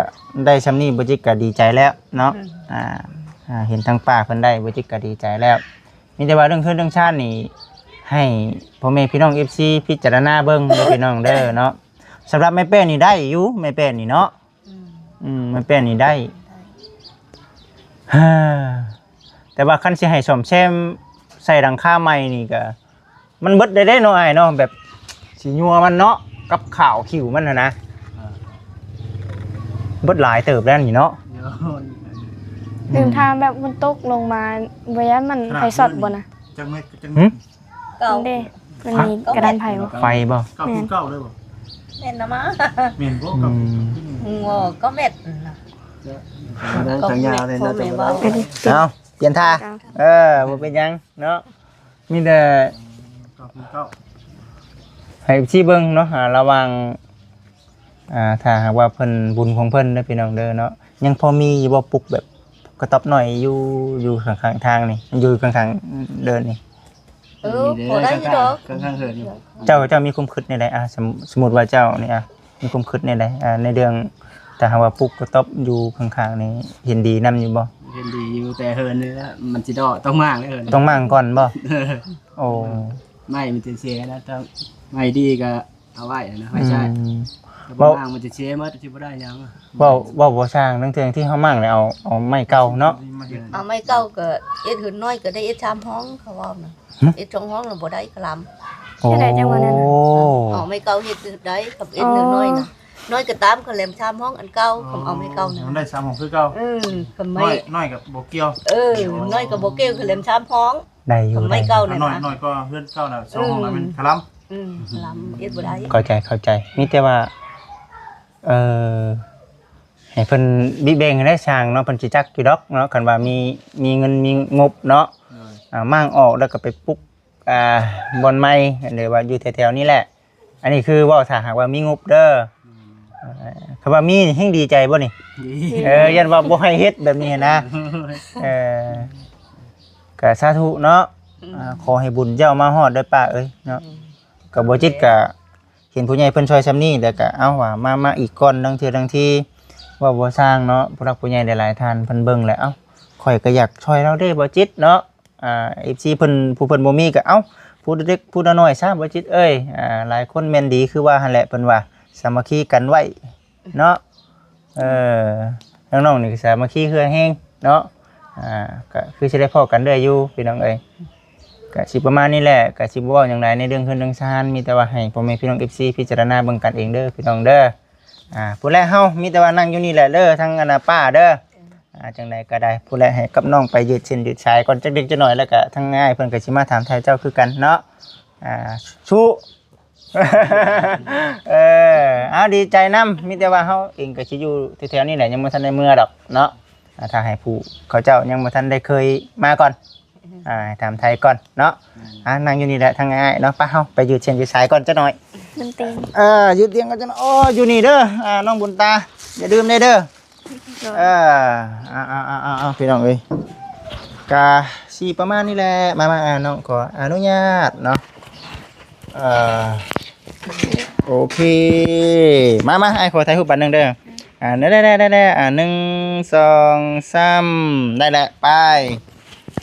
ໄດ້ຊ່ຳນີ້ ບໍ່ຈິດກະດີໃຈແລ້ວເນາະ ອືມ ອ່າ ອ່າ ເຫັນທາງປ້າເພິ່ນໄດ້ ບໍ່ຈິດກະດີໃຈແລ້ວ ມີແຕ່ວ່າເລື່ອງເຮືອນເລື່ອງຊານນີ້ ໃຫ້ພໍ່ແມ່ພີ່ນ້ອງເອັຟຊີພິຈາລະນາເບິ່ງເດີພີ່ນ້ອງເດີເນາະ ສຳລັບແມ່ແປ້ນນີ້ໄດ້ຢູ່ ແມ່ແປ້ນນີ້ເນາະ ອືມ ອືມ ແມ່ແປ້ນນີ້ໄດ້ ແຕ່ວ່າຄັນຊິໃຫ້ສ້ອມແຊມ ໃສ່ຫຼັງຄາໃໝ່ນີ້ກໍ ມັນເບິດໄດ້ເດ້ເນາະອ້າຍເນາະ ແບບສີຍົວມັນເນາະ ກັບຂາວຂິວມັນຫັ້ນນະ ເບິດຫຼາຍເຕີບແລ້ວນີ້ເນາະ. ລືມຖາມ ແບບມັນຕົກລົງມາ ບໍ່ຢ້ານມັນໄຟຊັອດບໍ່ນະ? ຈັກເມັດ ຈັກເມັດ? ເກົ້າ ເດ້ ມັນມີກະດານໄຟບໍ່? ໄຟບໍ່? ເກົ້າ ແມ່ນ ເກົ້າເລີຍບໍ່? ແມ່ນນະມາ ແມ່ນບໍ່? ອືມ ເກົ້າ ເກົ້າເມັດນະ ທາງຍາວເລີຍນະ. ເອົາ ປ່ຽນທ່າ ເອີ ບໍ່ເປັນຫຍັງເນາະ. ມີແຕ່ໃຫ້ເອັຟຊີເບິ່ງເນາະ ອ່າ ລະຫວ່າງ ອ່າ ຖ້າຫາກວ່າເພິ່ນບຸນຂອງເພິ່ນເດີພີ່ນ້ອງເດີເນາະ ຍັງພໍມີຢູ່ບໍ່ ປຸກແບບກະຕ໊ອບນ້ອຍຢູ່ ຢູ່ຂ້າງໆທາງນີ້ ຢູ່ຂ້າງໆເດີນນີ້? ເອີ ມີເດີ ພໍໄດ້ຢູ່ດອກ ຂ້າງໆເຮືອນຢູ່. ເຈົ້າ ເຈົ້າມີຄວາມຄິດແນວໃດ? ອ່າ ສົມ ສົມມຸດວ່າເຈົ້ານີ້ ອ່າ ມີຄວາມຄິດແນວໃດ ອ່າ ໃນເລື່ອງ ຖ້າຫາກວ່າປຸກກະຕ໊ອບຢູ່ຂ້າງໆນີ້ ເຫັນດີນຳຢູ່ບໍ່? ເຫັນດີຢູ່ ແຕ່ເຮືອນນີ້ລະ ມັນຊິເດາະ ຕ້ອງມ້າງເລີຍເຮືອນ ຕ້ອງມ້າງກ່ອນບໍ່? ໂອ້ ໄມ້ມັນຈະເສຍນະ ຖ້າໄມ້ດີກໍເອົາໄວ້ນະ ໄວ້ໃຊ້ ອືມ ຖ້າບໍ່ມ້າງມັນຈະເສຍໝົດ ຊິບໍ່ໄດ້ຫຍັງ. ເວົ້າ ເວົ້າບໍ່ຊ່າງ ລາງເທື່ອທີ່ເຮົາມ້າງແລ້ວ ເອົາ ເອົາໄມ້ເກົ່າເນາະ ເອົາໄມ້ເກົ່າກໍເຮັດເຮືອນນ້ອຍກໍໄດ້ເຮັດສາມຫ້ອງ ເຂົາເວົ້ານະ. ຫຶ? ເຮັດສອງຫ້ອງລະບໍ່ໄດ້ກະລຳ. ໂອ້ ເຮັດໄດ້ຈັ່ງວ່ານັ້ນນະ. ເອົາໄມ້ເກົ່າເຮັດໄດ້ ຄັນເຮັດນ້ອຍນະ ນ້ອຍກໍຕາມ ຄັນແຫຼມສາມຫ້ອງອັນເກົ່າ ຄັນເອົາໄມ້ເກົ່ານະ ມັນໄດ້ສາມຫ້ອງຄືເກົ່າ. ເອີ ຄັນໄມ້ນ້ອຍ ນ້ອຍກໍບໍ່ກ່ຽວ. ເອີ ນ້ອຍກໍບໍ່ກ່ຽວ ຄັນແຫຼມສາມຫ້ອງ ໄດ້ຢູ່ ຄັນໄມ້ເກົ່ານະ ນ້ອຍ ນ້ອຍກວ່າເຮືອນເກົ່ານະ ສອງຫ້ອງນະ ມັນຄະລຳ. ອືມ ຄະລຳ ເຮັດບໍ່ໄດ້. ເຂົ້າໃຈ ເຂົ້າໃຈ ມີແຕ່ວ່າ ເອີ ໃຫ້ເພິ່ນບິແບ່ງໃຫ້ໄດ້ຊ່າງເນາະ ເພິ່ນຊິຈັກຢູ່ດອກເນາະ ຄັນວ່າມີ ມີເງິນມີງົບເນາະ. ໂດຍ ອ່າ ມ້າງອອກແລ້ວກໍໄປປຸກ ອ່າ ບ່ອນໃໝ່ ຫຼືວ່າຢູ່ແຖວໆນີ້ແຫຼະ. ອັນນີ້ຄືເວົ້າຖ້າຫາກວ່າມີງົບເດີ. ອືມ ອ່າ ຄັນວ່າມີແຮ່ງດີໃຈບໍ່ນີ້? ດີ ເອີ ຢ້ານວ່າບໍ່ໃຫ້ເຮັດແບບນີ້ນະ. ເອີ ກໍສາທຸເນາະ. ອືມ ອ່າ ຂໍໃຫ້ບຸນເຈົ້າມາຮອດເດີປ້າເອີຍເນາະ. ອືມ ກໍບໍ່ຈິດກໍ ເຫັນຜູ້ໃຫຍ່ເພິ່ນຊ່ອຍຊ່ຳນີ້ ແລ້ວກະເອົາວ່າມາ ມາອີກກ່ອນ ລາງເທື່ອລາງທີ ເວົ້າບໍ່ຊ່າງເນາະ ຜູ້ຫຼັກຜູ້ໃຫຍ່ຫຼາຍໆທ່ານເພິ່ນເບິ່ງແລ້ວ ເອົ້າ ຂ້ອຍກໍຢາກຊ່ອຍລາວເດ້ ບໍ່ຈິດເນາະ. ອ່າ ເອັຟຊີເພິ່ນ ຜູ້ເພິ່ນບໍ່ມີກໍ ເອົ້າ ຜູ້ເລັກຜູ້ນ້ອຍຊະ ບໍ່ຈິດເອີຍ. ອ່າ ຫຼາຍຄົນແມ່ນດີຄືວ່າຫັ້ນແຫຼະ ເພິ່ນວ່າ ສາມັກຄີກັນໄວ້ເນາະ. ເອີ ນ້ອງໆນີ້ກໍສາມັກຄີເຄືອແຮງເນາະ. ອ່າ ກໍຄືຊິໄດ້ພໍ້ກັນເລື້ອຍຢູ່ພີ່ນ້ອງເອີຍ. ກະຊິປະມານນີ້ແຫຼະ ກະຊິບໍ່ເວົ້າຫຍັງຫຼາຍໃນເລື່ອງເຮືອນເລື່ອງຊານ ມີແຕ່ວ່າໃຫ້ພໍ່ແມ່ພີ່ນ້ອງເອັຟຊີພິຈາລະນາເບິ່ງກັນເອງເດີພີ່ນ້ອງເດີ. ອ່າ ພຸ້ນແຫຼະ ເຮົາມີແຕ່ວ່ານັ່ງຢູ່ນີ້ແຫຼະເດີ ທັງອັນນ່າປ້າເດີ. ອ່າ ຈັ່ງໃດກໍໄດ້ ພຸ້ນແຫຼະ ໃຫ້ກັບນ້ອງໄປຢືດເສັ້ນຢືດສາຍກ່ອນຈັກເລັກຈັກໜ້ອຍ ແລ້ວກະທາງອ້າຍເພິ່ນກະຊິມາຖາມໄຖ່ເຈົ້າຄືກັນເນາະ. ອ່າ ສູ້ ເອີ ເອົາ ດີໃຈນຳ ມີແຕ່ວ່າເຮົາເອງກໍຊິຢູ່ແຖວໆນີ້ແຫຼະ ຍັງບໍ່ທັນໄດ້ເມືອດອກເນາະ. ອ່າ ຖ້າໃຫ້ຜູ້ເຂົາເຈົ້າຍັງບໍ່ທັນໄດ້ເຄີຍມາກ່ອນ ອ່າ ໃຫ້ຖາມໄຖ່ກ່ອນເນາະ. ອ່າ ນັ່ງຢູ່ນີ້ແຫຼະ ທາງອ້າຍເນາະ ໄປ ເຮົາໄປຢືດສຽງຢືດສາຍກ່ອນຈັກໜ້ອຍ. ດນຕີ ເອີ ຢືດສຽງກ່ອນຈັກໜ້ອຍ. ໂອ້ ຢູ່ນີ້ເດີ ອ່າ ນ້ອງບຸນຕາ ຢ່າລືມແດ່ເດີ. ເອີ ເອົາໆໆໆ ພີ່ນ້ອງເອີຍ ກະຊິປະມານນີ້ແຫຼະ. ມາໆ ນ້ອງຂໍອະນຸຍາດເນາະ. ເອີ ໂອເຄ ມາໆ ອ້າຍຂໍຖ່າຍຮູບບັດໜຶ່ງເດີ. ອ່າ ໄດ້ໆໆໆ ອ່າ ໜຶ່ງ ສອງ ສາມ ໄດ້ແລ້ວ ໄປ.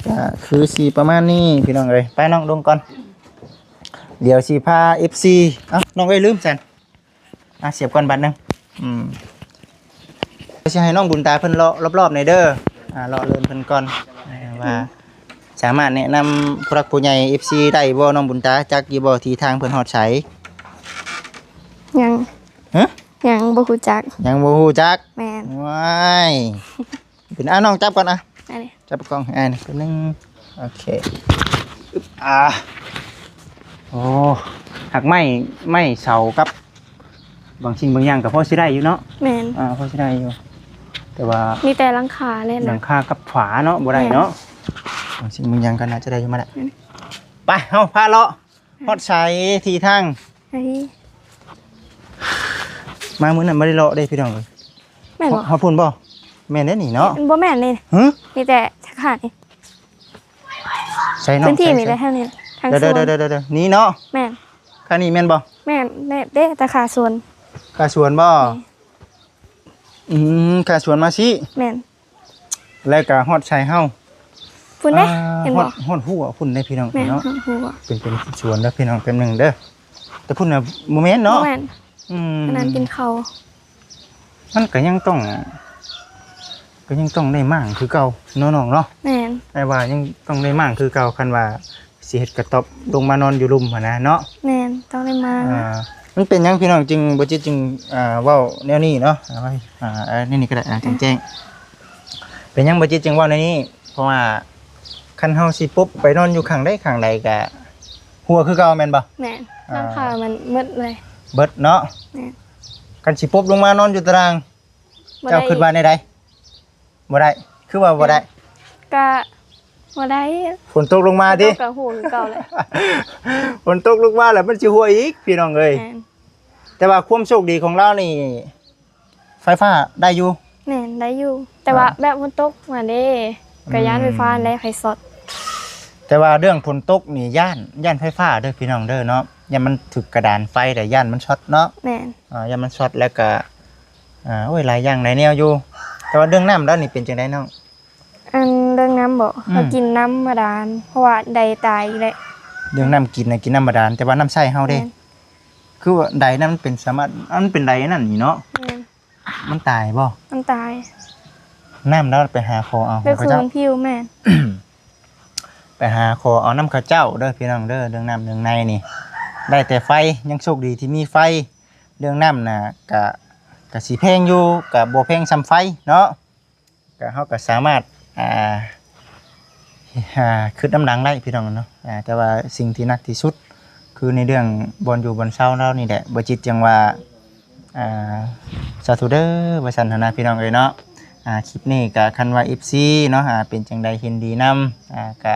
ກະຄືຊິປະມານນີ້ ພີ່ນ້ອງເອີຍ ໄປ ນ້ອງລົງກ່ອນ ດຽວຊິພາເອັຟຊີ ເອົ້າ ນ້ອງເອີຍ ລືມຊັ້ນ. ອ່ະ ສຽບກ່ອນບາດໜຶ່ງ. ອືມ ຊິໃຫ້ນ້ອງບຸນຕາເພິ່ນເລາະລອບໆແດ່ເດີ ອ່າ ເລາະເລີນເພິ່ນກ່ອນ ວ່າສາມາດແນະນຳຜູ້ຫຼັກຜູ້ໃຫຍ່ເອັຟຊີໄດ້ບໍ່ ນ້ອງບຸນຕາ ຈັກຢູ່ບໍ່ ທີ່ທາງເພິ່ນຮອດໃສ? ຍັງ ຮະ? ຍັງບໍ່ຮູ້ຈັກ ຍັງບໍ່ຮູ້ຈັກ. ແມ່ນ ວ້າຍ. ເປັນ ອ່ະ ນ້ອງຈັບກ່ອນ ອ່ະ ໄດ້ເລີຍ ຈັບກ້ອງໃຫ້ອ້າຍໜ່ອຍ ແປັບໜຶ່ງ. ໂອເຄ ອຶບ ອ່າ ໂອ້ ຫັກໄມ້ ໄມ້ເສົາກັບບາງສິ່ງບາງຢ່າງກໍພໍຊິໄດ້ຢູ່ເນາະ. ແມ່ນ ອ່າ ພໍຊິໄດ້ຢູ່ ແຕ່ວ່າມີແຕ່ຫຼັງຄາແຫຼະນະ ຫຼັງຄາກັບຝາເນາະ ບໍ່ໄດ້ເນາະ. ແມ່ນ ບາງສິ່ງບາງຢ່າງກໍໜ້າຈະໄດ້ຢູ່ມາແຫຼະ. ແມ່ນ ໄປ ເຮົາພາເລາະ ຮອດໃສທີ່ທາງ ມາມື້ນັ້ນບໍ່ໄດ້ເລາະເດ້ພີ່ນ້ອງເອີຍ. ແມ່ນບໍ່? ຮອດພຸ້ນບໍ່? ແມ່ນເດ້ນີ້ເນາະ. ບໍ່ແມ່ນນີ້ ຫຶ? ມີແຕ່ສາຂານີ້. ໃສ່ເນາະ ພື້ນທີ່ມີແຕ່ແຖວນີ້ ທາງສວນ ນີ້ເນາະ. ແມ່ນ ຂ້າງນີ້ແມ່ນບໍ່? ແມ່ນ ເດ້ ແຕ່ຂ້າງສວນ. ຂ້າງສວນບໍ່? ນີ້ ອືມ ຂ້າງສວນມາຊີ້. ແມ່ນ ແລ້ວກໍຮອດໃສ່ເຮົາພຸ້ນເດ້. ອ່າ ເຫັນບໍ່? ຮອດ ຮອດຫົວພຸ້ນເດ້ພີ່ນ້ອງ. ແມ່ນ ເນາະ ຮອດຫົວ ເປັນ ເປັນສວນເດີພີ່ນ້ອງ ແປັບໜຶ່ງເດີ. ແຕ່ພຸ້ນນະບໍ່ແມ່ນເນາະ. ບໍ່ແມ່ນ ອືມ ອັນນັ້ນກິນເຂົ້າ. ມັນກໍຍັງຕ້ອງ ກໍຍັງຕ້ອງໄດ້ມ້າງຄືເກົ່າເນາະນ້ອງເນາະ. ແມ່ນ. ອ້າຍວ່າຍັງຕ້ອງໄດ້ມ້າງຄືເກົ່າ ຄັນວ່າຊິເຮັດກະຕ໊ອບລົງມານອນຢູ່ລຸ່ມຫັ້ນນະເນາະ. ແມ່ນ ຕ້ອງໄດ້ມ້າງ. ອ່າ ມັນເປັນຫຍັງພີ່ນ້ອງຈຶ່ງ ບໍ່ຈິດຈຶ່ງ ອ່າ ເວົ້າແນວນີ້ເນາະ. ອ່າ ອ່າ ແນວນີ້ກໍໄດ້ ອ່າ ແຈ້ງໆ ເປັນຫຍັງບໍ່ຈິດຈຶ່ງເວົ້າແນວນີ້? ເພາະວ່າຄັນເຮົາຊິປົບໄປນອນຢູ່ຂ້າງໃດຂ້າງໃດກະຮົ່ວຄືເກົ່າແມ່ນບໍ່? ແມ່ນ. ອ່າ ຫຼັງຄາມັນໝົດເລີຍ. ເບິດເນາະ. ແມ່ນ. ຄັນຊິປົບລົງມານອນຢູ່ຕາລາງ ບໍ່ໄດ້ ເຈົ້າຄິດວ່າແນວໃດ? ບໍ່ໄດ້ ຄືວ່າບໍ່ໄດ້? ກະບໍ່ໄດ້. ຝົນຕົກລົງມາຕິ? ຝົນຕົກກະຮົ່ວຄືເກົ່າແຫຼະ. ຝົນຕົກລົງມາແລ້ວມັນຊິຮົ່ວອີກ ພີ່ນ້ອງເອີຍ. ແມ່ນ. ແຕ່ວ່າຄວາມໂຊກດີຂອງລາວນີ້ ໄຟຟ້າໄດ້ຢູ່. ແມ່ນ ໄດ້ຢູ່ ແຕ່ວ່າ ອ່າ ແບບຝົນຕົກມາເດ້ ກະຢ້ານໄຟຟ້າ ອືມ ແລ້ວໄຟຊັອດ. ແຕ່ວ່າເລື່ອງຝົນຕົກນີ້ຢ້ານ ຢ້ານໄຟຟ້າເດີພີ່ນ້ອງເດີເນາະ. ຢ້ານມັນຖືກກະດານໄຟ ແລ້ວຢ້ານມັນຊັອດເນາະ. ແມ່ນ. ອ່າ ຢ້ານມັນຊັອດ ແລ້ວກະ ອ່າ ໂອ້ຍ ຫຼາຍຢ່າງຫຼາຍແນວຢູ່. ແຕ່ວ່າເລື່ອງນ້ຳແລ້ວນີ້ເປັນຈັ່ງໃດນ້ອງ? ອັນເລື່ອງນ້ຳບໍ? ອືມ ເຮົາກິນນ້ຳບາດານ ເພາະວ່າໄດຕາຍອີກແລ້ວ. ເລື່ອງນ້ຳກິນນະ ກິນນ້ຳບາດານ ແຕ່ວ່ານ້ຳໃຊ້ເຮົາເດ້? ແມ່ນ. ຄືວ່າໄດນັ້ນມັນເປັນສາມາດ ມັນເປັນໄດອັນນັ້ນນີ້ເນາະ. ແມ່ນ. ມັນຕາຍບໍ່? ມັນຕາຍ. ນ້ຳແລ້ວໄປຫາຂໍເອົາ ໄປ ຂອງເຂົາເຈົ້າ ຄືມັນຜິວ. ແມ່ນ. ໄປຫາຂໍເອົານຳເຂົາເຈົ້າເດີພີ່ນ້ອງເດີ ເລື່ອງນ້ຳເລື່ອງໃນນີ້ ໄດ້ແຕ່ໄຟ ຍັງໂຊກດີທີ່ມີໄຟ. ເລື່ອງນ້ຳນະ ກະ ກະຊິແພງຢູ່ ກະບໍ່ແພງສ່ຳໄຟເນາະ. ກະ ເຮົາກະສາມາດ ອ່າ ອ່າ ຄຶດນຳຫຼັງໄດ້ພີ່ນ້ອງເນາະ. ອ່າ ແຕ່ວ່າສິ່ງທີ່ໜັກທີ່ສຸດ ຄືໃນເລື່ອງບ່ອນຢູ່ບ່ອນເຊົາລາວນີ້ແຫຼະ ບໍ່ຈິດຈັ່ງວ່າ ອ່າ ສາທຸເດີ ວ່າຊັ້ນຫັ້ນນະພີ່ນ້ອງເອີຍເນາະ. ອ່າ ຄລິບນີ້ກະຄັນວ່າເອັຟຊີເນາະ ອ່າ ເປັນຈັ່ງໃດເຫັນດີນຳ ອ່າ ກະ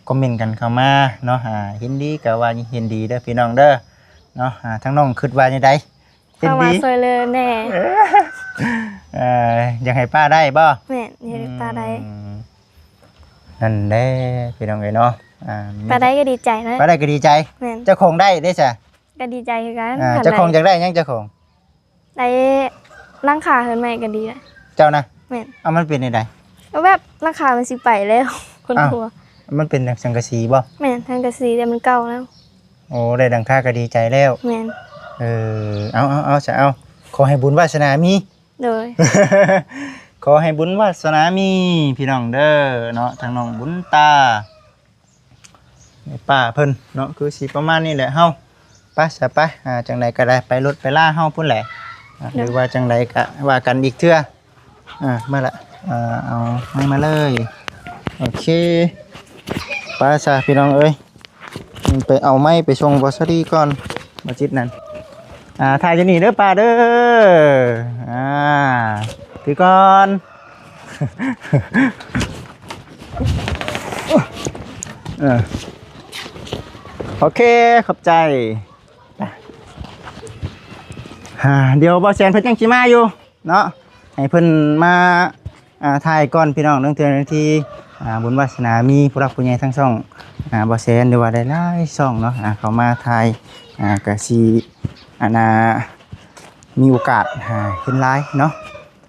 ຄອມເມັນກັນເຂົ້າມາເນາະ. ອ່າ ເຫັນດີກະວ່າເຫັນດີເດີພີ່ນ້ອງເດີເນາະ. ອ່າ ທາງນ້ອງຄິດວ່າຈັ່ງໃດ? ເຫັນດີ ເຂົ້າມາຊ່ວຍເຫຼືອແດ່. ເອີ ຢາກໃຫ້ປ້າໄດ້ບໍ່? ແມ່ນ ຢາກໃຫ້ປ້າໄດ້. ອືມ ນັ້ນແຫຼະພີ່ນ້ອງເອີຍເນາະ. ອ່າ ປ້າໄດ້ກໍດີໃຈນະ ປ້າໄດ້ກໍດີໃຈ. ແມ່ນ. ເຈົ້າຂອງໄດ້ເດ້ຊະ? ກໍດີໃຈຄືກັນ. ອ່າ ເຈົ້າຂອງຢາກໄດ້ຫຍັງ ເຈົ້າຂອງ? ໄດ້ຫຼັງຄາເຮືອນໃໝ່ກໍດີແລ້ວ. ເຈົ້ານະ? ແມ່ນ. ເອົາ ມັນເປັນແນວໃດ? ກໍແບບຫຼັງຄາມັນຊິໄປແລ້ວ ຄົນ ອ້າວ ທົ່ວ. ມັນເປັນຫຍັງ ສັງກະສີບໍ່? ແມ່ນ ສັງກະສີ ແຕ່ມັນເກົ່າແລ້ວ. ໂອ້ ໄດ້ຫຼັງຄາກໍດີໃຈແລ້ວ. ແມ່ນ. ເອີ ເອົາ ເອົາ ເອົາຊະ ເອົາ ຂໍໃຫ້ບຸນວາສະໜາມີ. ໂດຍ. ຂໍໃຫ້ບຸນວາສະໜາມີ ພີ່ນ້ອງເດີເນາະ ທາງນ້ອງບຸນຕາ ແມ່ປ້າເພິ່ນເນາະ ຄືຊິປະມານນີ້ແຫຼະເຮົາ. ໄປຊະໄປ ອ່າ ຈັ່ງໃດກໍໄດ້ ໄປລົດໄປລາເຮົາພຸ້ນແຫຼະ. ອ່າ ໂດຍ. ຫຼືວ່າຈັ່ງໃດກໍວ່າກັນອີກເທື່ອ. ອ່າ ມາລະ ອ່າ ເອົາໄມ້ມາເລີຍ. ໂອເຄ ໄປຊະພີ່ນ້ອງເອີຍ. ໄປເອົາໄມ້ໄປສົ່ງບໍ່ສາລີກ່ອນ ບໍ່ຈິດນັ້ນ. ອ່າ ຖ່າຍຢູ່ນີ້ເດີປ້າເດີ. ອ່າ ຖືກ່ອນ. ເອີ ໂອເຄ ຂອບໃຈ. ອ່າ ດຽວບໍ່ແສນເພິ່ນຍັງຊິມາຢູ່ ເນາະ ໃຫ້ເພິ່ນມາ ອ່າ ຖ່າຍກ່ອນພີ່ນ້ອງ ເລື່ອງເທື່ອທີ່ ອ່າ ບຸນວາສະໜາມີ ຜູ້ຫຼັກຜູ້ໃຫຍ່ທັງຊ່ອງ ອ່າ ບໍ່ແສນ ຫຼືວ່າຫຼາຍໆຊ່ອງເນາະ ອ່າ ເຂົ້າມາຖ່າຍ ອ່າ ກະຊິ ອັນນ່າ ມີໂອກາດ ອ່າ ເຫັນຫຼາຍເນາະ.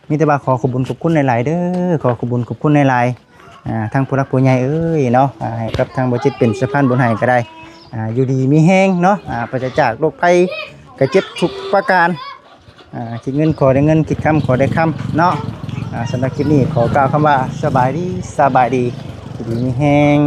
ມີແຕ່ວ່າຂໍຂອບບຸນຂອບຄຸນຫຼາຍໆເດີ ຂໍຂອບບຸນຂອບຄຸນຫຼາຍໆ ອ່າ ທັງຜູ້ຫຼັກຜູ້ໃຫຍ່ເອີຍເນາະ ອ່າ ໃຫ້ກັບທາງບໍ່ຈິດເປັນສະພານບຸນໃຫ້ກໍໄດ້ ອ່າ ຢູ່ດີມີແຮງເນາະ ອ່າ ປາສະຈາກໂລກໄພໄຂ້ເຈັບທຸກປະການ. ອ່າ ຄິດເງິນຂໍໄດ້ເງິນ ຄິດຄຳຂໍໄດ້ຄຳເນາະ. ອ່າ ສຳລັບຄລິບນີ້ຂໍກ່າວຄຳວ່າ ສະບາຍດີ ສະບາຍດີ ຢູ່ດີມີແຮງ.